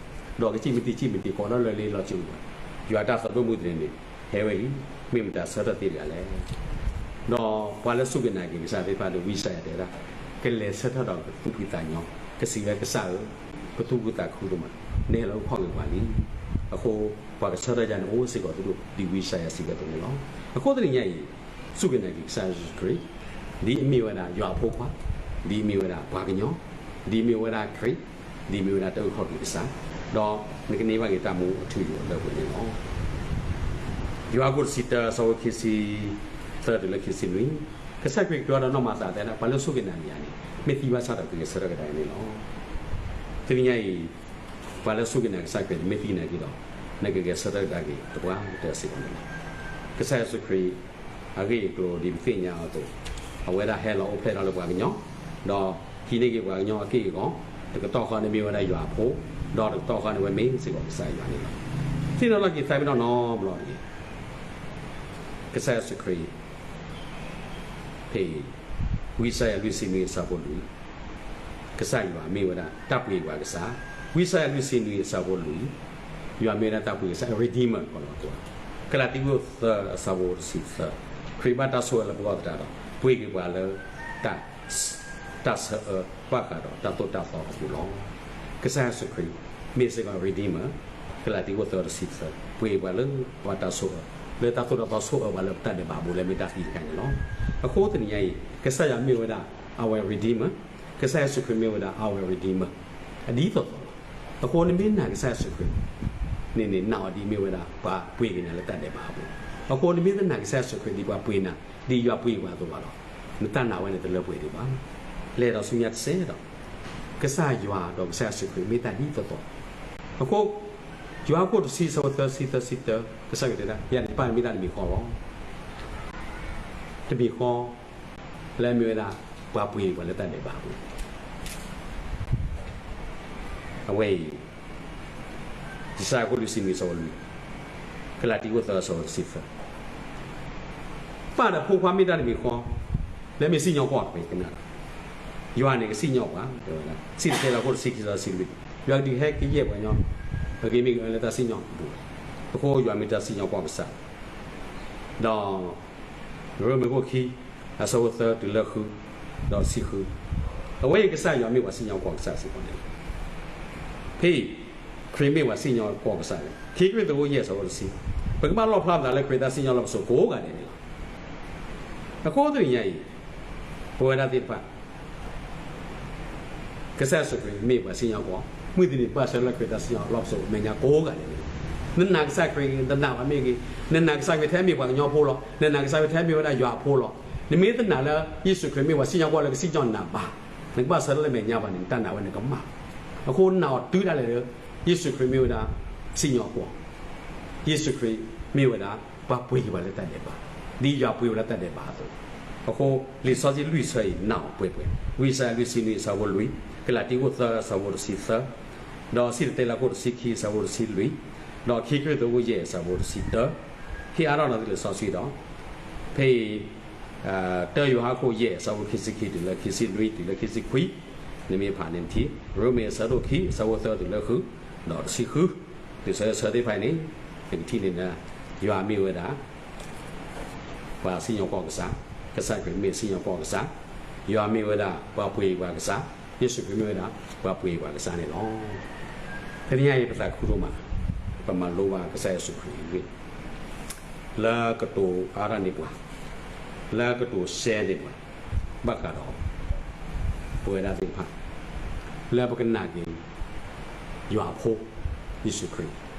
ာ်, ဒီးကစံၣ်မတံၤစံၣ်မတ့ၤ ကိးထီၣ်လၢလ့လီၤစ့ၢ်ကီး, ယွၤတၢ်သးဒိၣ်မုၢ်တနံၤန့ၣ် ဟဲဝဲလံ, မ့ၢ်မတၤဆၢထၢၣ်သ့တဂၤလဲၣ်. ဒီးပှၤလၢစူၢ်က့ၤနာ်က့ၤကစၢ်သ့ၣ်တဖၣ်ဒီး ဝံယၡါယၤတဲဒၣ်, ကလဲၤဆၢထၢၣ်ဒီးသူၣ်ဖှံသးညီ, ကစံးဝဲကစၢ်ဧၢ, ပသူၣ်ခုသးခုဒိၣ်မး, နဟဲလီၤအိၣ်ဖှိၣ်က့ၤပှၤလံ. အဃိ ပှၤကဆၢထၢၣ်ယၤန့ၣ်အိၣ်စ့ၢ်ကီးဒိၣ်ဒိၣ် ဒ်ဝံယၡါယၤစံးဝဲအသိးန့ၣ်လီၤ. အဃိတနံၤညါအံၤ စူၢ်က့ၤနာ်က့ၤကစၢ်ယ့ၣ်ၡူးခရံာ် ဒ်အမ့ၢ်ဝဲဒၣ်ယွၤအဖိခွါ, ဒ်အမ့ၢ်ဝဲဒၣ်ပှၤကညီ, ဒ်အမ့ၢ်ဝဲဒၣ်ခရံာ်, ဒ်အမ့ၢ်ဝဲဒၣ်တၢ်အုၣ်က့ၤခီၣ်က့ၤကစၢ်, ဒီးနကန့ၢ်ဘၣ်က့ၤတၢ်မူအထူအယိာ်လၢပှဲၤန့ၣ်လီၤ. ယိၤဟၣ်ခိၣ်တဆံတၢ အဆၢဖိခံဆံသၢတုၤလၢခံဆံနွံ, ကစၢ်ခရံာ်ကတိၤဒီးနီၢ်မၤသၤတဲဒၣ် ပှၤလၢအစူၢ်က့ၤနာ်က့ၤယၤန့ၣ် မ့ၢ်သံဘၣ်ဆၣ်ဒီးကဂဲၤဆၢထၢၣ်ကဒါအံၤန့ၣ်လီၤ. တနံၤညါအံၤ ပှၤလၢအစူၢ်က့ၤနာ်က့ၤကစၢ်ခရံာ်န့ၣ် မ့ၢ်သံနာ်က့ၤဒီး နကဂဲၤဆၢထၢၣ်ကဒါက့ၤတပှၢ်ကတၢၢ်စ့ၢ်ကီးန့ၣ်လီၤ. ကစၢ်ယ့ၣ်ၡူးခရံာ် အဂ့ၢ်အကျိၤဒ်ပသ့ၣ်ညါအသိး, အဝဲဒၣ်ဟဲလီၤအိၣ်ဖျဲၣ်ထီၣ်လၢပှၤကညီ, ဒီးဟံးန့ၢ်က့ၤပှၤကညီအက့ၢ်အဂီၤ, တကတီၢ်ဃီန့ၣ်မ့ၢ်ဝဲဒၣ်ယွၤအဖိ, ဒီးတကတီၢ်ဃီန့ၣ်ဝဲမ့ၢ်စ့ၢ်ကီးကစၢ်ယွၤန့ၣ်လီၤ. သ့ၣ်နီၣ်ထီၣ်က့ၤသးပ့ၤနီၣ်နီတဘျီတဂ့ၤ, ကစၢ်ယ့ၣ်ၡူးခရံာ် ဖဲအံၤ ဝံယၡါယၤလွံၢ်ဆံနွံအဆၢဖိလွံၢ်, ကစၢ်ယွၤမ့ၢ်ဝဲဒၣ်တၢ်ပှ့ၤက့ၤပှၤကစၢ်, ဝံယၡါယၤလွံၢ်ဆံနွံအဆၢဖိလွံၢ်, ယွၤမ့ၢ်ဝဲဒၣ်တၢ်ပှ့ၤကစၢ် Redeemer ကလီၤကိး, ကလၤတံခိၣ်သၢအဆၢဖိတဆံသၢ, ခရံာ်ဘၣ်တၢ်ဆိၣ်အၢလၢပဂီၢ်သတးဒီး ပှ့ၤက့ၤပှၤလၢ တၢ်ဆၢအၢဘၣ်ဃးဒီးတၢ်သိၣ်တၢ်သီအပူၤလီၤ. ကစၢ်ယ့ၣ်ၡူးခရံာ် မ့ၢ်စ့ၢ်ကီး Redeemer, ကလၤတံခိၣ်သၢတဆံသၢ, ပှ့ၤပှၤလၢပှၤတၢ်ဆိၣ်အၢ, လၢတၢ်သိၣ်တၢ်သီဆိၣ်အၢပှၤလၢပတၢ်ဒဲးဘးအပူၤလၢမ့ၢ်တၢ်သံတခါန့ၣ်လီၤ. အဃိတနံၤညါအံၤ ကစၢ်ယွၤမ့ၢ်ဝဲဒၣ် our Redeemer, ကစၢ်ယ့ၣ်ၡူးခရံာ်မ့ၢ်ဝဲဒၣ် our Redeemer အဒ်သိးသိးလီၤ. အဃိနမ့ၢ်နာ်ကစၢ်ယ့ၣ်ၡူးခရံာ်န့ၣ်န့ၣ် နာ်အီၤဒ်မ့ၢ်ဝဲဒၣ် ပှၤပှ့ၤက့ၤနၤလၢတၢ်ဒဲးဘးအပူၤ, အဃိနမ့ၢ်တနာ်ကစၢ်ယ့ၣ်ၡူးခရံာ်ဒ်ပှၤပှ့ၤနၤ, ဒ်ယွၤပှ့ၤပှၤအသိးဘၣ်ဒီး နတၢ်နာ်ဝဲန့ၣ်တလၢပှဲၤဒံးဘၣ်. လဲၤဒီးဆူညါတစဲးဒီး ကစၢ်ယွၤဒီးကစၢ်ယ့ၣ်ၡူးခရံာ်မ့ၢ်တၢ်ဒ်သိးသိး. အဃိ ယိၤဟၣ်ခိၣ်တဆံအဆၢဖိသၢဆံသၢဆံတၢ ကစၢ်ခရံာ်တဲဒၣ် ယၤန့ၣ်တဖၣ်န့ၣ်မ့ၢ်တၢ်တမံၤဃီလီၤ. တမံၤဃီ လၢအမ့ၢ်ဝဲဒၣ် ပှၤပှ့ၤပှၤလၢတၢ်ဒဲးဘးအပူၤ အဝဲအံၤ ယၡါယၤခိၣ်လွံၢ်ဆံနွံအဆၢဖိလွံၢ်, ကလၤတံခိၣ်သၢအဆၢဖိတဆံသၢ, ပၢ်ဒီးဖိခွါမ့ၢ်တၢ်တမံၤဃီ လၢမ့ၢ်စံၣ်ညီၣ်ကွီၢ်တက့ၢ်. ယွၤန့ၣ်ကစံၣ်ညီၣ်ပှၤ တဲဝဲဒၣ် စံၣ်တဲၤလီၤခိၣ်တဆံခံအဆၢဖိတဆံလွံၢ်, ယွၤကဒုးဟဲကယဲၢ်ပှၤကညီ အဂ့ၤမ့ၢ်ဂ့ၤလၢတၢ်စံၣ်ညီၣ်အပူၤ, အဃိယွၤမ့ၢ်တၢ်စံၣ်ညီၣ်ကွီၢ်ကစၢ်, ဒီး ရိမ့ၤခိၣ်ခံ အဆၢဖိသၢတုၤလၢဃု ဒီးတဆံဃု, အဝဲအံၤကစၢ်ယွၤမ့ၢ်ပှၤစံၣ်ညီၣ်ကွီၢ်ကစၢ်စ့ၢ်ကီးန့ၣ်လီၤ. ဖဲအံၤ ခရံာ်မ့ၢ်ပှၤစံၣ်ညီၣ်ကွီၢ်ကစၢ်န့ၣ် ခံကရံၣ်သူးယဲၢ်အဆၢဖိတဆံ, ပကဘၣ်လီၣ်ဖျါပသးလၢခရံာ်တၢ်စံၣ်ညီၣ်လီၢ်ပစိာ်ကိးဂၤဒဲးန့ၣ်လီၤ. အဃိတနံၤညါအံၤ ပဝဲဒၣ်သ့ၣ်တဖၣ် ကစၢ်ယ့ၣ်ၡူးခရံာ်မ့ၢ်ပှၤစံၣ်ညီၣ်ကွီၢ်, မုၢ်တနံၤဘၣ်ဆၢလၢခရံာ်တၢ်စံၣ်ညီၣ်လီၢ်ပစိာ်မဲာ်ညါကိးဂၤဒဲးန့ၣ်လီၤ. နနာ်ကစၢ်ခရံာ်ဂ့ၤ, နနာ်ဘၣ်မ့ၢ်ဂ့ၤ, နနာ်ကစၢ်ခရံာ်ထဲမ့ၢ်ပှၤကညီဖိလီၤ, နနာ်ကစၢ်ခရံာ်ထဲမ့ၢ်ဝဲဒၣ်ယွၤအဖိလီၤ, နမ့ၢ်တနာ်လၢယ့ၣ်ၡူးခရံာ်မ့ၢ်ပှၤစံၣ်ညီၣ်ကွီၢ်လၢကစံၣ်ညီၣ်နၤဘၣ်, နကဘၣ်ဆၢထၢၣ်လၢမဲာ်ညါဘၣ်န့ၣ် နတၢ်နာ်ဝဲန့ၣ်ကမၣ်လီၤ. အဃိနာ်အီၤတုၤဒၣ်လဲာ်လၢ ယ့ၣ်ၡူးခရံာ်မ့ၢ်ဝဲဒၣ်စံၣ်ညီၣ်ကွီၢ်, ယ့ၣ်ၡူးခရံာ်မ့ၢ်ဝဲဒၣ်ပှၤပှ့ၤက့ၤပှၤလၢတၢ်ဒဲးဘး, ဒ်ယွၤပှ့ၤဝဲလၢတၢ်ဒဲးဘးအသိး, အဃိ လံာ်စီဆှံလွံၢ်ဆၢအံၤနာ်အီၤပှဲၤပှဲၤ, ဝံယၡါယၤလွံၢ်ဆံနွံအဆၢဖိလွံၢ်, ကလၤတံခိၣ်သၢအဆၢဖိတဆံသၢ, ဒီးစံၣ်တဲၤလီၤခိၣ်တဆံခံအဆၢဖိတဆံလွံၢ်, ဒီးခံကရံၣ်သူးယဲၢ်အဆၢဖိတဆံတၢ, ဟ့ၣ်အါထီၣ်နသုလံာ်စီဆှံဒီး, ဖဲအံၤ တၢယိၤဟၣ်ခိၣ်ယဲၢ်အဆၢဖိခံဆံခံတုၤလၢခံဆံလွံၢ်တုၤလၢခံဆံခွံ, နမ့ၢ်ဖးန့ၣ်ထံ, ရိမ့ၤအဆၢဒိၣ်ခံအဆၢဖိသၢတုၤလၢဃု, ဒီးတဆံဃု, လံာ်စီဆှံအဆၢသ့ၣ်တဖၣ်အံၤန့ၣ် နကထံၣ်န့ၢ်လၢ ယွၤမ့ၢ်ဝဲဒၣ် ပှၤစံၣ်ညီၣ်ကွီၢ်ကစၢ်, ကစၢ်ခရံာ်မ့ၢ်စံၣ်ညီၣ်ကွီၢ်ကစၢ်, ယွၤမ့ၢ်ဝဲဒၣ်ပှၤပှ့ၤပှၤကစၢ်, ယ့ၣ်ၡူးခရံာ်မ့ၢ်ဝဲဒၣ်ပှၤပှ့ၤပှၤကစၢ်န့ၣ်လီၤ. တနံၤညါအံၤပသးခုဒိၣ်မး, ပမၤလိဘၣ်ကစၢ်ယ့ၣ်ၡူးခရံာ်အဂ့ၢ် လၢကတိၤအါထီၣ်န့ၢ်ပှၤ, လၢကတိၤရှဲန့ၢ်ပှၤ, ဘၣ်ဃးဒီး ပဝဲဒၣ်သ့ၣ်တဖၣ် လၢပကနာ်က့ၤ ယွၤအဖိ ယ့ၣ်ၡူးခရံာ်,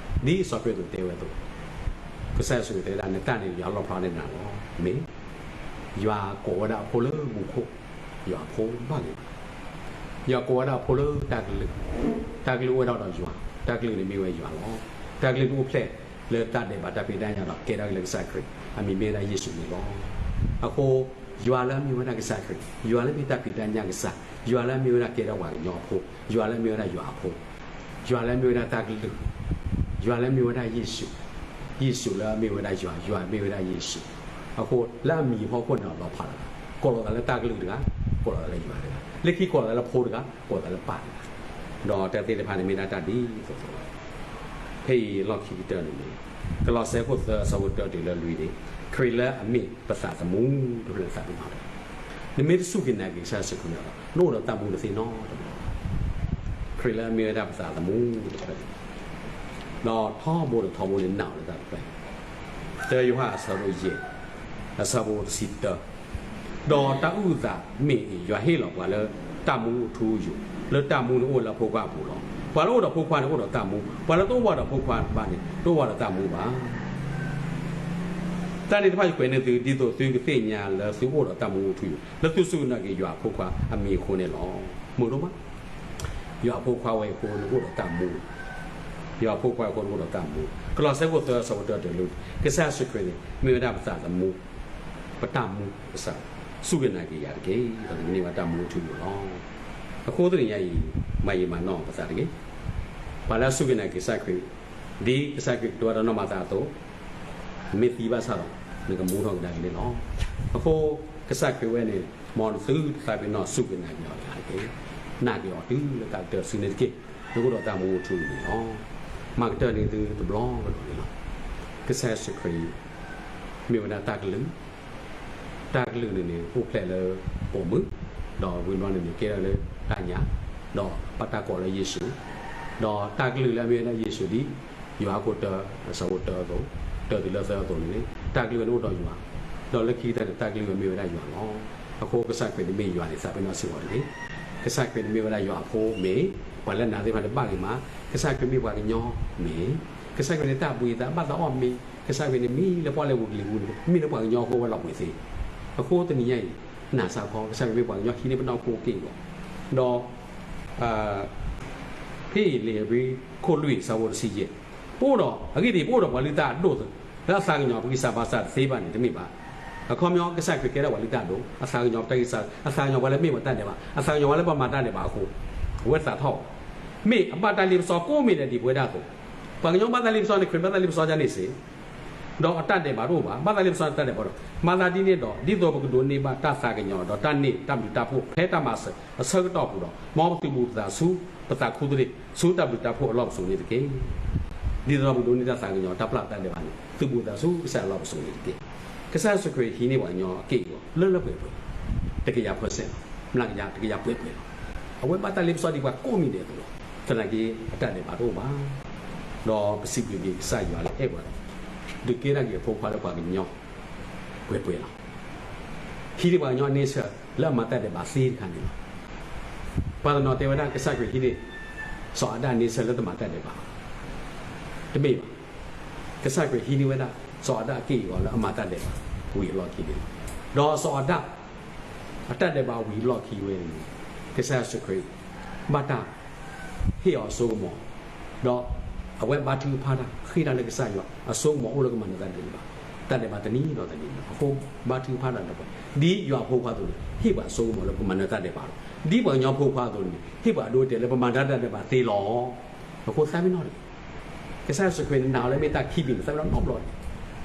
ဒ်စီၤပ့းတရူးတဲဝဲအသိး, ကစၢ်ယ့ၣ်ၡူးခရံာ်တဲဝဲဒၣ် နတၢ်န့ၣ်ယွၤလီၣ်ဖျါန့ၢ်နၤလီၤ. မ့ၢ် ယွၤကိးဝဲဒၣ်အဖိလၢမူခိၣ်, ယွၤအဖိဘၣ်လံ. ယွၤကိးဝဲဒၣ်အဖိလၢတၢ်ကလုၢ်, တၢ်ကလုၢ်အိၣ်ဝဲဒၣ်ဒီးယွၤ, တၢ်ကလုၢ်န့ၣ်မ့ၢ်ဝဲယွၤလီၤ. တၢ်ကလုၢ်တအိၣ်ဖျဲၣ်လၢတၢ်ဒဲးဘးတၢ်ဖံးတၢ်ညၣ်ဒီးကဲထီၣ်က့ၤလၢကစၢ်ခရံာ်, အမံၤမ့ၢ်ဝဲဒၣ်ယ့ၣ်ၡူးန့ၣ်လီၤ. အဃိ ယွၤလၢအမ့ၢ်ဝဲဒၣ်ကစၢ်ခရံာ်, ယွၤလၢမ့ၢ်တၢ်ဖံးတၢ်ညၣ်ကစၢ်, ယွၤလၢအမ့ၢ်ဝဲဒၣ်ကဲထီၣ်ပှၤကညီအဖိ, ယွၤလၢအမ့ၢ်ဝဲဒၣ်ယွၤအဖိ, ယွၤလၢအမ့ၢ်ဝဲဒၣ်တၢ်ကလုၢ်, ယွၤလၢအမ့ၢ်ဝဲဒၣ်ယ့ၣ်ၡူး, ယ့ၣ်ၡူးလၢအမ့ၢ်ဝဲဒၣ်ယွၤ, ယွၤမ့ၢ်ဝဲဒၣ်ယ့ၣ်ၡူး. အဃိလၢအမံၤအဖီခိၣ်န့ၣ်လီၤဖးလီၤ, ကိးလီၤသးလၢတၢ်ကလုၢ်တဂၤ, ကိးလီၤသးလၢယွၤတဂၤ, လၢခံကိးလီၤသးလၢဖိတဂၤ, ကိးလီၤသးလၢပၢ်တဂၤ, ဒီးတၢ်သ့ၣ်တဖၣ်န့ၣ်မ့ၢ်ဒၣ်တၢ်ဒ်သိးသိးလီၤ. ဖဲအံၤလီၢ်ခံကတၢၢ်န့ၣ်န့ၣ်, ကလီးစဲခိၣ်သၢအဆၢဖိတၢတုၤလၢလွံၢ်န့ၣ်, ခရံာ်လၢအမ့ၢ်ပသးသမူတဖျၢၣ်သးပ့ၤနီၣ်လီၤ. နမ့ၢ်တစူၢ်က့ၤနာ်က့ၤကစၢ်ယ့ၣ်ၡူးခရံာ်န့ၣ်ဒီး နအိၣ်ဒီးတၢ်မူတသ့နီတဘျီဘၣ်. ခရံာ်လၢအမ့ၢ်ဝဲဒၣ်ပသးသမူတဖၣ်, ဒီးထီဘိဒီးထီဘိန့ၣ်နာ်အီၤလၢတၢ်တဖၣ်, တၢယိၤဟၣ်အဆၢဒိၣ်ယဲၢ်, အဆၢဖိတဆံတၢ, ဒီးတၢ်အုၣ်အသးမ့ၢ်အံၤ ယွၤဟ့ၣ်လီၤပှၤလၢတၢ်မူအထူအယိာ်, လၢတၢ်မူန့ၣ်အိၣ်လၢအဖိခွါအပူၤလီၤ. ပှၤလၢအိၣ်ဒီးဖိခွါန့ၣ်အိၣ်ဒီးတၢ်မူ, ပှၤလၢတအိၣ်ဘၣ်ဒီးဖိခွါတဖၣ်န့ၣ် တအိၣ်ဘၣ်ဒီးတၢ်မူဘၣ်. တၢ်န့ၣ်တဖၣ်ယကွဲးန့ၢ်သု ဒ်သိးသုကသ့ၣ်ညါလၢသုအိၣ်ဒီးတၢ်မူအထူအယိာ် လၢသုစူၢ်က့ၤနာ်က့ၤယွၤအဖိခွါအမံၤအဃိန့ၣ်လီၤ. မုာ်ဒိၣ်မး, ယွၤအဖိခွါဝဲအဃိ နအိၣ်ဒီးတၢ်မူ, ယွၤအဖိခွါအဃိ နအိၣ်ဒီးတၢ်မူ. ကလီးစဲ အခိၣ်သၢ အဆၢဖိတၢ တဲလၢ ကစၢ်ယ့ၣ်ၡူးခရံာ်န့ၣ် မ့ၢ်ဝဲဒၣ်ပသးသမူ, ပတၢ်မူကစၢ်, စူၢ်က့ၤနာ်က့ၤယၤတက့ၢ်, ဒီးနကန့ၢ်ဘၣ်တၢ်မူအထူအယိာ်လီၤ. အဃိတနံၤညါအံၤ မၤယံာ်မၤနီၢ်ပသးတက့ၢ်. ပှၤလၢအစူၢ်က့ၤနာ်က့ၤကစၢ်ခရံာ်, ဒ်ကစၢ်ခရံာ်ကတိၤတၢ်ဒီးနီၢ်မၤသးအသိး, မ့ၢ်သံဘၣ်ဆၣ်ဒီး နကမူထီၣ်ကဒါက့ၤန့ၣ်လီၤ. အဃိ ကစၢ်ခရံာ်ဝဲန့ၣ် မ်သုတသးပ့ၤနီၣ်စူၢ်က့ၤနာ်က့ၤအီၤတဂၤတက့ၢ်. နာ်က့ၤအီၤတုၤလၢတၢ်ကတၢၢ်စုန့ၣ်တက့ၢ်. နကအိၣ်ဒီးတၢ်မူအထူအယိာ်န့ၣ်လီၤ. မၤကတၢၢ်န့ၢ်သုတဘျီကဒီးန့ၣ်လီၤ. ကစၢ်ယ့ၣ်ၡူးခရံာ် မ့ၢ်ဝဲဒၣ်တၢ်ကလုၢ်, တၢ်ကလုၢ်န့ၣ်န့ၣ် အိၣ်ဖျဲၣ်လၢပိာ်မုၣ်, ဒီးဝံၤဘျီန့ၣ်န့ၣ် ကဲထီၣ်လၢတၢ်ညၣ်, ဒီးဘၣ်တၢ်ကိးလၢယ့ၣ်ၡူး, ဒီးတၢ်ကလုၢ်လၢအမ့ၢ်ဝဲဒၣ်ယ့ၣ်ၡူးဒ် ယိၤဟၣ်ခိၣ်တၢ အဆၢဖိတၢအသိး, တၢတုၤလၢသၢအသိးန့ၣ်န့ၣ် တၢ်ကလုၢ်ဝဲန့ၣ်အိၣ်ဒီးယွၤ, ဒီးလၢခံကတၢၢ်န့ၣ် တၢ်ကလုၢ်ဝဲမ့ၢ်ဝဲဒၣ်ယွၤလီၤ. အဃိကစၢ်ခရံာ်န့ၣ်မ့ၢ်ယွၤန့ၣ် သးပ့ၤနီၣ်စ့ၢ်ကီးတက့ၢ်. ကစၢ်ခရံာ်န့ၣ်မ့ၢ်ဝဲဒၣ်ယွၤအဖိမ့ၢ်, ပှၤလၢနာ်သ့ၣ်တဖၣ်န့ၣ်ဘၣ်ဂ့ၤမး, ကစၢ်ခရံာ်မ့ၢ်ပှၤကညီမ့ၢ်, ကစၢ်ခရံာ်န့ၣ်တၢ်ဘှံးသးဘၣ်သးအီၣ်မ့ၢ်, ကစၢ်ခရံာ်န့ၣ်မ့ၢ်လၢပီၣ်လဲၣ်ပူၤကလံၤပူၤန့ၣ် မ့ၢ်လၢပှၤကညီအဃိဝဲလီၤပှ့ၤသ့. အဃိတနံၤညါအံၤ နာ်စ့ၢ်ကီး ကစၢ်ခရံာ်မ့ၢ်ပှၤကညီ ဟံးန့ၢ်ပနီၢ်ခိက့ၢ်အဂီၢ်, ဒီး ဖဲအံၤလံာ်ဧ့ၤဘြံၤခိၣ်လွံၢ်အဆၢဖိတဆံယဲၢ်, ပအိၣ်ဒီး အဂ့ၢ်ဒ်အံၤ ပအိၣ်ဒီးပှၤလုၢ်တၢ်အဒိၣ်လၢအသးကညီၤပဂံၢ်စၢ်ဘါစၢ်တသ့ဘၣ်န့ၣ် တမ့ၢ်ဘၣ်. အခီပညီ ကစၢ်ခရံာ်ကဲထီၣ်ပှၤလုၢ်တၢ်အဒိၣ်, အသးကညီၤပတၢ်ဂံၢ်စၢ်, အသးကညီၤပှၤလၢမ့ၢ်ပှၤတၢ်ဒဲးဘး, အသးကညီၤပှၤလၢပမၤတၢ်ဒဲးဘးအဃိ, အဝဲသးထီၣ်, မ့ၢ်အဘၣ်တၢ်လ့ပစီကိးမံၤဒဲးဒ်ပဝဲဒၣ်အသိး, ပှၤကညီဘၣ်တၢ်လ့ပစီန့ၣ် ခရံာ်ဘၣ်တၢ်လ့ပစီဒ်န့ၣ်စ့ၢ် ဒီးအတၢ်ဒဲးဘးတအိၣ်ဘၣ်, ဘၣ်တၢ်လ့ပစီန့ၣ်တၢ်ဒဲးဘးဒီး, မၤသးဒ်န့ၣ်ဒီး ဒ်သိးပကဒိးန့ၢ်ဘၣ်တၢ်သးကညီၤ ဒီးတၢ်န့ၢ်တၢ်ဘျုးတၢ်ဖှိၣ်ဖဲတၢ်မၤစၢၤအဆၢကတီၢ်အပူၤဒီး, မ်ပသုးဘူးပသးဆူ ပသးခူတရံး ဆူတၢ်ဘျုးတၢ်ဖှိၣ်အလီၢ်ပစိာ်န့ၣ်တက့ၢ်. ဒ်သိးပဒိးန့ၢ်တၢ်သးကညီၤတၢ်ပျၢ်တၢ်ဒဲးဘးန့ၣ် သုးဘူးသးဆူကစၢ်အလီၢ်ပစိာ်န့ၣ်တက့ၢ်. ကစၢ်ယ့ၣ်ၡူးခရံာ်ဟံးန့ၢ်ပှၤကညီအက့ၢ်အဂီၤ လၢလၢပှဲၤပှဲၤလီၤ. တကယၤ percent လီၤ, မျးကယၤ တကယၤပှဲၤပှဲၤလီၤ. အဝဲဘၣ်တၢ်လ့ပစီဒ်ပှၤကိးမံၤဒဲးအသိးလီၤ. သနာ်က့ အတၢ်ဒဲးဘးတအိၣ်ဘၣ်, ဒီးပစံးဘျုးက့ၤကစၢ်ယွၤလၢအဲၣ်ပှၤဒီး ဒုးကဲထီၣ်က့ၤအဖိခွါလၢပှၤကညီ ပှဲၤပှဲၤလီၤ. ဟံးန့ၢ်ပှၤကညီအန့ဆၢၣ်လၢအမၤတၢ်ဒဲးဘးသ့တခါန့ၣ်လီၤ. ပှၤတနီၤတဲဝဲဒၣ် ကစၢ်ခရံာ်ဟံးန့ၢ် စီၤအၤဒၣ်အန့ဆၢၣ်လၢတမၤတၢ်ဒဲးဘးဘၣ်, တမ့ၢ်ဘၣ်. ကစၢ်ခရံာ်ဟံးန့ၢ်ဝဲဒၣ် စီၤအၤဒၣ်အက့ၢ်အဂီၤလၢအမၤတၢ်ဒဲးဘးဝံၤအလီၢ်ခံန့ၣ်လီၤ. ဒီးစီၤအၤဒၣ် အတၢ်ဒဲးဘးဝံၤအလီၢ်ခံဝဲန့ၣ် ကစၢ်ယ့ၣ်ၡူးခရံာ် ဘၣ်တၢ် ဟ့ၣ်အီၤအစိကမီၤ, ဒီးအဝဲဘါထုကဖၣ်တၢ် ဃ့တၢ်လၢကစၢ်ယွၤ အစိကမီၤအိၣ်လၢကမၤနၢၤတၢ်ဒဲးဘး, တၢ်ဒဲးဘးတနံၤဒီးတနံၤလီၤ. အဃိဘါထုကဖၣ်တၢ်ဒီးပှၤ, ဒ်ယွၤအဖိခွါအသိးန့ၣ် ဟ့ၣ်ပှၤအစိကမီၤလၢပကမၤနၢၤတၢ်ဒဲးဘးလီၤ. ဒ်ပှၤကညီဖိခွါအသိးန့ၣ် ဟ့ၣ်ပှၤအဒိအတဲာ်လၢပမၤနၢၤတၢ်ဒဲးဘးသ့လီၤ. အဃိသးပ့ၤနီၣ်တက့ၢ်. ကစၢ်ယ့ၣ်ၡူးခရံာ်န့ၣ် နာ်အီၤလၢမ့ၢ်တၢ်ခံဘ့ၣ်န့ၣ် သးပ့ၤနီၣ်နီတဘျီတဂ့ၤ.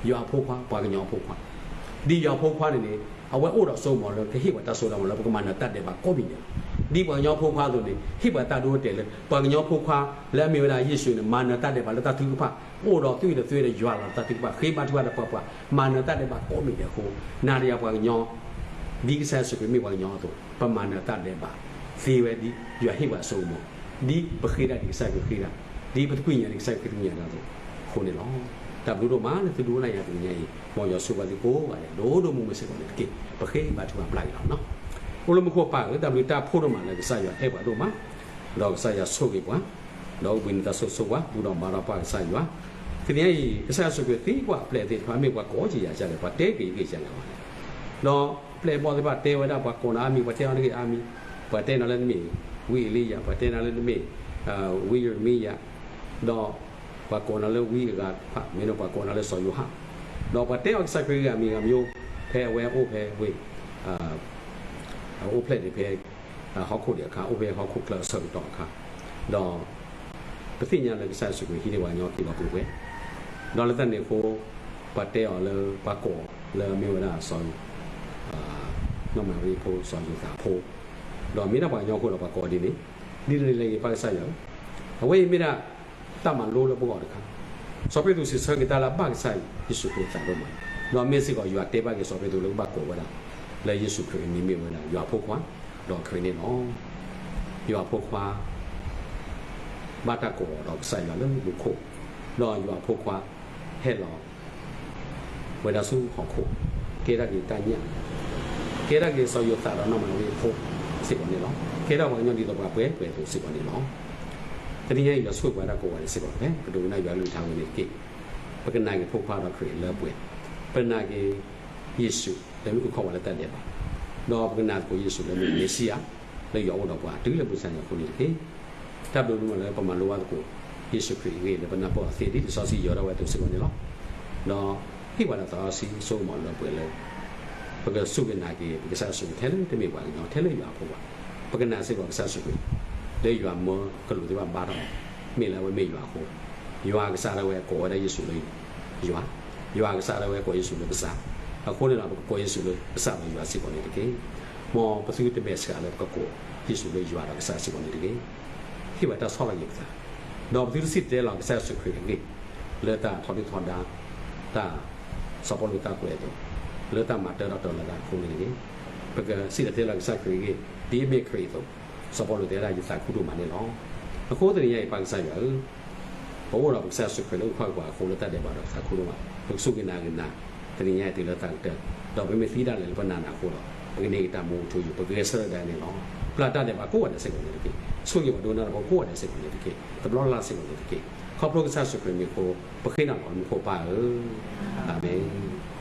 ယွၤအဖိခွါ ပှၤကညီအဖိခွါ, ဒ်ယွၤအဖိခွါန့ၣ်န့ၣ် အဝဲအိၣ်ဒီးစိကမီၤလၢကဟ့ၣ်ပှၤတၢ်စိတၢ်ကမီၤလၢပကမၤနၢၤတၢ်ဒဲးဘးကိးမံၤဒဲးလီၤ. ဒ်ပှၤကညီဖိခွါအသိးန့ၣ် ဟ့ၣ်ပှၤတၢ်ဒိအတဲာ်လၢ ပှၤကညီဖိခွါလၢအမ့ၢ်ဝဲဒၣ်ယ့ၣ်ၡူးန့ၣ် မၤနၢၤတၢ်ဒဲးဘးလၢတၢ်ထုကဖၣ်, အိၣ်ဒီးသွံၣ်ဒီးသွဲဒီးယွၤလီၤတၢ်ထုကဖၣ်, ဃ့ဘါထုကဖၣ်ဒီးပှၤပှၤ, မၤနၢၤတၢ်ဒဲးဘးကိးမံၤဒဲးအဃိ, နၤဒီးယၤပှၤကညီ ဒ်ကစၢ်ယ့ၣ်ၡူးခရံာ်မ့ၢ်ပှၤကညီအသိး ပမၤနၢၤတၢ်ဒဲးဘးသ့ဝဲဒ်ယွၤဟ့ၣ်ပှၤအစိကမီၤ, ဒ်ပဃ့တၢ်ဒ်ကစၢ်ခရံာ်ဃ့တၢ်, ဒ်ပသကွံာ်ညါဒ်ကစၢ်ခရံာ်သကွံာ်ညါတၢ်အသိးအဃိန့ၣ်လီၤ. တၢ်ဘျုးဒိၣ်မးလၢသုဒိကနၣ်ယၤတနံၤညါအံၤ, မ်ယွၤဆိၣ်ဂ့ၤသုကိးဂၤဒဲး ဒိၣ်ဒိၣ်မုၢ်မုၢ်စ့ၢ်ကီးန့ၣ်တက့ၢ်. ပဃ့ဘါထုကဖၣ်ပျၢ်က့ၤလီၤ. အိၣ်လၢမူခိၣ်ပၢ်ဧၢ, တၢ်ဘျုးတၢ်ဖှိၣ်ဒိၣ်မးလၢကစၢ်ယွၤအဲၣ်ပှၤဒိၣ်မး, ဒီးကစၢ်ယွၤဆိၣ်ဂ့ၤပှၤ, ဒီးအိၣ်ဘှံးနံၤတၢ်ဆိၣ်ဂ့ၤဆိၣ်ဝါ ဘူၣ်ဒီးဘါဒီးပှၤကစၢ်ယွၤ. တနံၤညါအံၤ ကစၢ်ယွၤဆိၣ်ဂ့ၤသ့ကွၢ်အပျဲၢ်သ့ၣ်တဖၣ် မ့ၢ်ပှၤကိးကယၤကလဲၣ် ပှၤတဲက့ၤဂ့ၤကလဲၣ်ဝဲန့ၣ်, ဒီးပျဲၢ်ဘီၣ်သ့ၣ်တဖၣ်တဲဝဲဒၣ် ပှၤကိးနၤအါမံၤ, ပှၤတဲအီၤတဂ့ၤအါမံၤ, ပှၤတဲနၤလၢနမ့ၢ်ဝံအ့လံယၤ, ပှၤတဲနၤလၢနမ့ၢ် ဝံယရမံယၤ, ဒီးပှၤကိးနၤလၢဝံအဂၤတဖၣ်, မ့ၢ်ဒီးပှၤကိးနၤလၢစီၤယိၤဟၣ်, ဒီးပှၤတဲအီၤကစၢ်ခရံာ်ဂ့ၢ်အမံၤဂ့ၢ်မံၤ, ဖဲအဝဲအိၣ်ဖဲဝ့ၢ် အအိၣ်ဖျဲၣ်န့ၣ်ဖဲ ဟီၣ်ခိၣ်ဒံးအခါ, အိၣ်ဖဲဟီၣ်ခိၣ်ချၢအဆၢကတီၢ်အခါ, ဒီးပသ့ၣ်ညါလၢကစၢ်ယ့ၣ်ၡူးခရံာ်ဟံးန့ၢ်ပှၤကညီက့ၢ်ဂီၤပှဲၤပှဲၤ, ဒီးလၢတၢ်န့ၣ်အဃိ ပှၤတဲအီၤလၢ ပှၤကိးလၢအမ့ၢ်ဝဲဒၣ်စီၤ နီၢ်မၤရံဖိ စီၤယိၤသးဖိ, ဒီးမ့ၢ်ဒၣ်ပှၤကညီအဃိဒီးပှၤကိးဒ်န့ၣ်, ဒ်လဲၣ်ဒ်လဲၣ်ဂ့ၤ ပၢ်ကစၢ်ယွၤဧၢ, အဝဲအံၤမ့ၢ်ဒၣ် တၢ်မၤလိလၢပဂီၢ်တခါ, စီၤပ့းတရူးစံးဆၢက့ၤတၢ်လၢအဘၣ်ကစၢ်ယ့ၣ်ၡူးခရံာ်အသးဒိၣ်မး, ဒီးမ့ၢ်စ့ၢ်ကီးယွၤတဲဘၣ်က့ၤစီၤပ့းတရူးလၢကဘၣ်ကိးဝဲဒၣ် လၢယ့ၣ်ၡူးခရံာ်အမံၤမ့ၢ်ဝဲဒၣ် ယွၤအဖိခွါ, ဒီးခရံာ်န့ၣ်လီၤ. ယွၤအဖိခွါ ဘၣ်တၢ်ကိးအီၤဒီးကစၢ်ယွၤလၢမူခိၣ်, ဒီးယွၤအဖိခွါဟဲလီၤ ဝဲဒၣ်ဆူဟီၣ်ခိၣ်, ကဲထီၣ်က့ၤတၢ်ညၣ်, ကဲထီၣ်က့ၤစီၤယိၤသးဒီးနီၢ်မၤရံအဖိစ့ၢ်ကီးန့ၣ်လီၤ. ကဲထီၣ်ပှၤကညီဒ်သိးပှၤပှဲၤပှဲၤအသိးစ့ၢ်ကီးန့ၣ်လီၤ. တနံၤညါအံၤ ယွၤဆိၣ်ဂ့ၤပှၤဒၣ်ကိးဂၤဒဲးစ့ၢ်ကီး ပကဒိးကနၣ်ယွၤကလုၢ်ကထါဝဲန့ၣ်တက့ၢ်. ပကနာ်က့ၤဖိခွါဒီးခရံာ်လၢပှဲၤ, ပနာ်က့ၤ ယ့ၣ်ၡူးလၢမ့ၢ်အုၣ်ခီၣ်ပှၤလၢတၢ်ဒဲးဘး, ဒီးပကနာ်သကိးယ့ၣ်ၡူးလၢမ့ၢ်မ့ၣ်ၡံအၤ လၢယွၤအိၣ်ဒီးပှၤတုၤလၢမုၢ်ဆါညါအဃိန့ၣ်တက့ၢ်. တၢ်ဘျုးဒိၣ်မးလၢပမၤလိဘၣ်သကိး ယ့ၣ်ၡူးခရံာ်အဂ့ၢ်လၢပနၢ်ပၢၢ်အီၤသ့ဒ်လံာ်စီဆှံယဲၤထီၣ်ဝဲအသိးစ့ၢ်ကီးန့ၣ်လီၤ. ဒီးဟ့ၣ်ပှၤဒၣ်သးစီဆှံအစိကမီၤလၢပှဲၤလၢ ပကစူၢ်က့ၤနာ်က့ၤ ပကစၢ်ယ့ၣ်ၡူးခရံာ်ထဲလၢတမ့ၢ်ပှၤကညီ ထဲလၢယွၤအဖိခွါ, ပကနာ်စ့ၢ်ကီးကစၢ်ယ့ၣ်ၡူးခရံာ် လၢယွၤမၢကလူးသ့ၣ်တဖၣ်ဘါထီၣ်အီၤ မ့ၢ်လၢအဝဲမ့ၢ်ယွၤအဃိ, ယွၤကစၢ်ဒၣ်ဝဲကိးဝဲဒၣ်ယ့ၣ်ၡူးလၢ ယွၤ, ယွၤကစၢ်ဒၣ်ဝဲကိးယ့ၣ်ၡူးလၢကစၢ်, အဃိန့ၣ်ဒီး ပကကိးယ့ၣ်ၡူးလၢကစၢ်ဒီးယွၤစ့ၢ်ကီးန့ၣ်တက့ၢ်. မ်ပသုတမဲာ်ဆှးလၢပကကိးယ့ၣ်ၡူးလၢယွၤဒီးကစၢ်စ့ၢ်ကီးန့ၣ်တက့ၢ်. ဟ့ၣ်ဝဲတၢ်ဆီၣ်လီၤက့ၤပသး, ဒီးပသုတစံၣ်တဲၤတဲလီၤကစၢ်ယ့ၣ်ၡူးခရံာ်အဂ့ၢ် လၢတၢ်ထီဒုၣ်ထီဒါ တၢ် စီၤပီလူးတၢ်ကွဲးအသိး, လၢတၢ်မၤတၢ်ဒီးတၢ်လၤတၢ်အဃိန့ၣ်တဂ့ၤ, ပကစံၣ်တဲၤတဲလီၤကစၢ်ခရံာ်အဂ့ၢ် ဒ်အမ့ၢ်ခရံာ်အသိး, စီၤပီလူးတဲဝဲဒၣ် ယသးခုဒိၣ်မးန့ၣ်လီၤ. အဃိတနံၤညါအံၤ ပၢ်ကစၢ်ယွၤဧၢ, ပအိၣ်ဒီးပကစၢ်ယ့ၣ်ၡူးခရံာ်လၢအုၣ်ခီၣ်ပှၤအဃိ လၢတၢ်ဒဲးဘးဒီးပသးခုဒိၣ်မး, ပကစူၢ်က့ၤနာ်က့ၤနၤ တနံၤညါအံၤတုၤလၢသးကတၢၢ်, ဒီးပမ့ၢ်သံတၢ်လၢာ်လၢပနာ်နၤအဃိဒီး ပကန့ၢ်က့ၤတၢ်မူအထူအယိာ်, ပကဂဲၤဆၢထၢၣ်ဒၣ်န့ၣ်လီၤ. ပျၢ်တၢ်ဒဲးဘးကိးဂၤဒဲးစ့ၢ်ကီးန့ၣ်တက့ၢ်. ဆိၣ်ဂ့ၤပှၤဒိကနၣ်တၢ်ဖိကိးဂၤဒဲးစ့ၢ်ကီးန့ၣ်တက့ၢ်. တဘျီလၢ်လၢ်စ့ၢ်ကီးန့ၣ်တက့ၢ်. ခီဖျိကစၢ်ယ့ၣ်ၡူးခရံာ်အမံၤအဃိ ပဃ့နၤလီၤမူခိၣ်ပၢ်ဧၢ, အၤမ့ၣ်.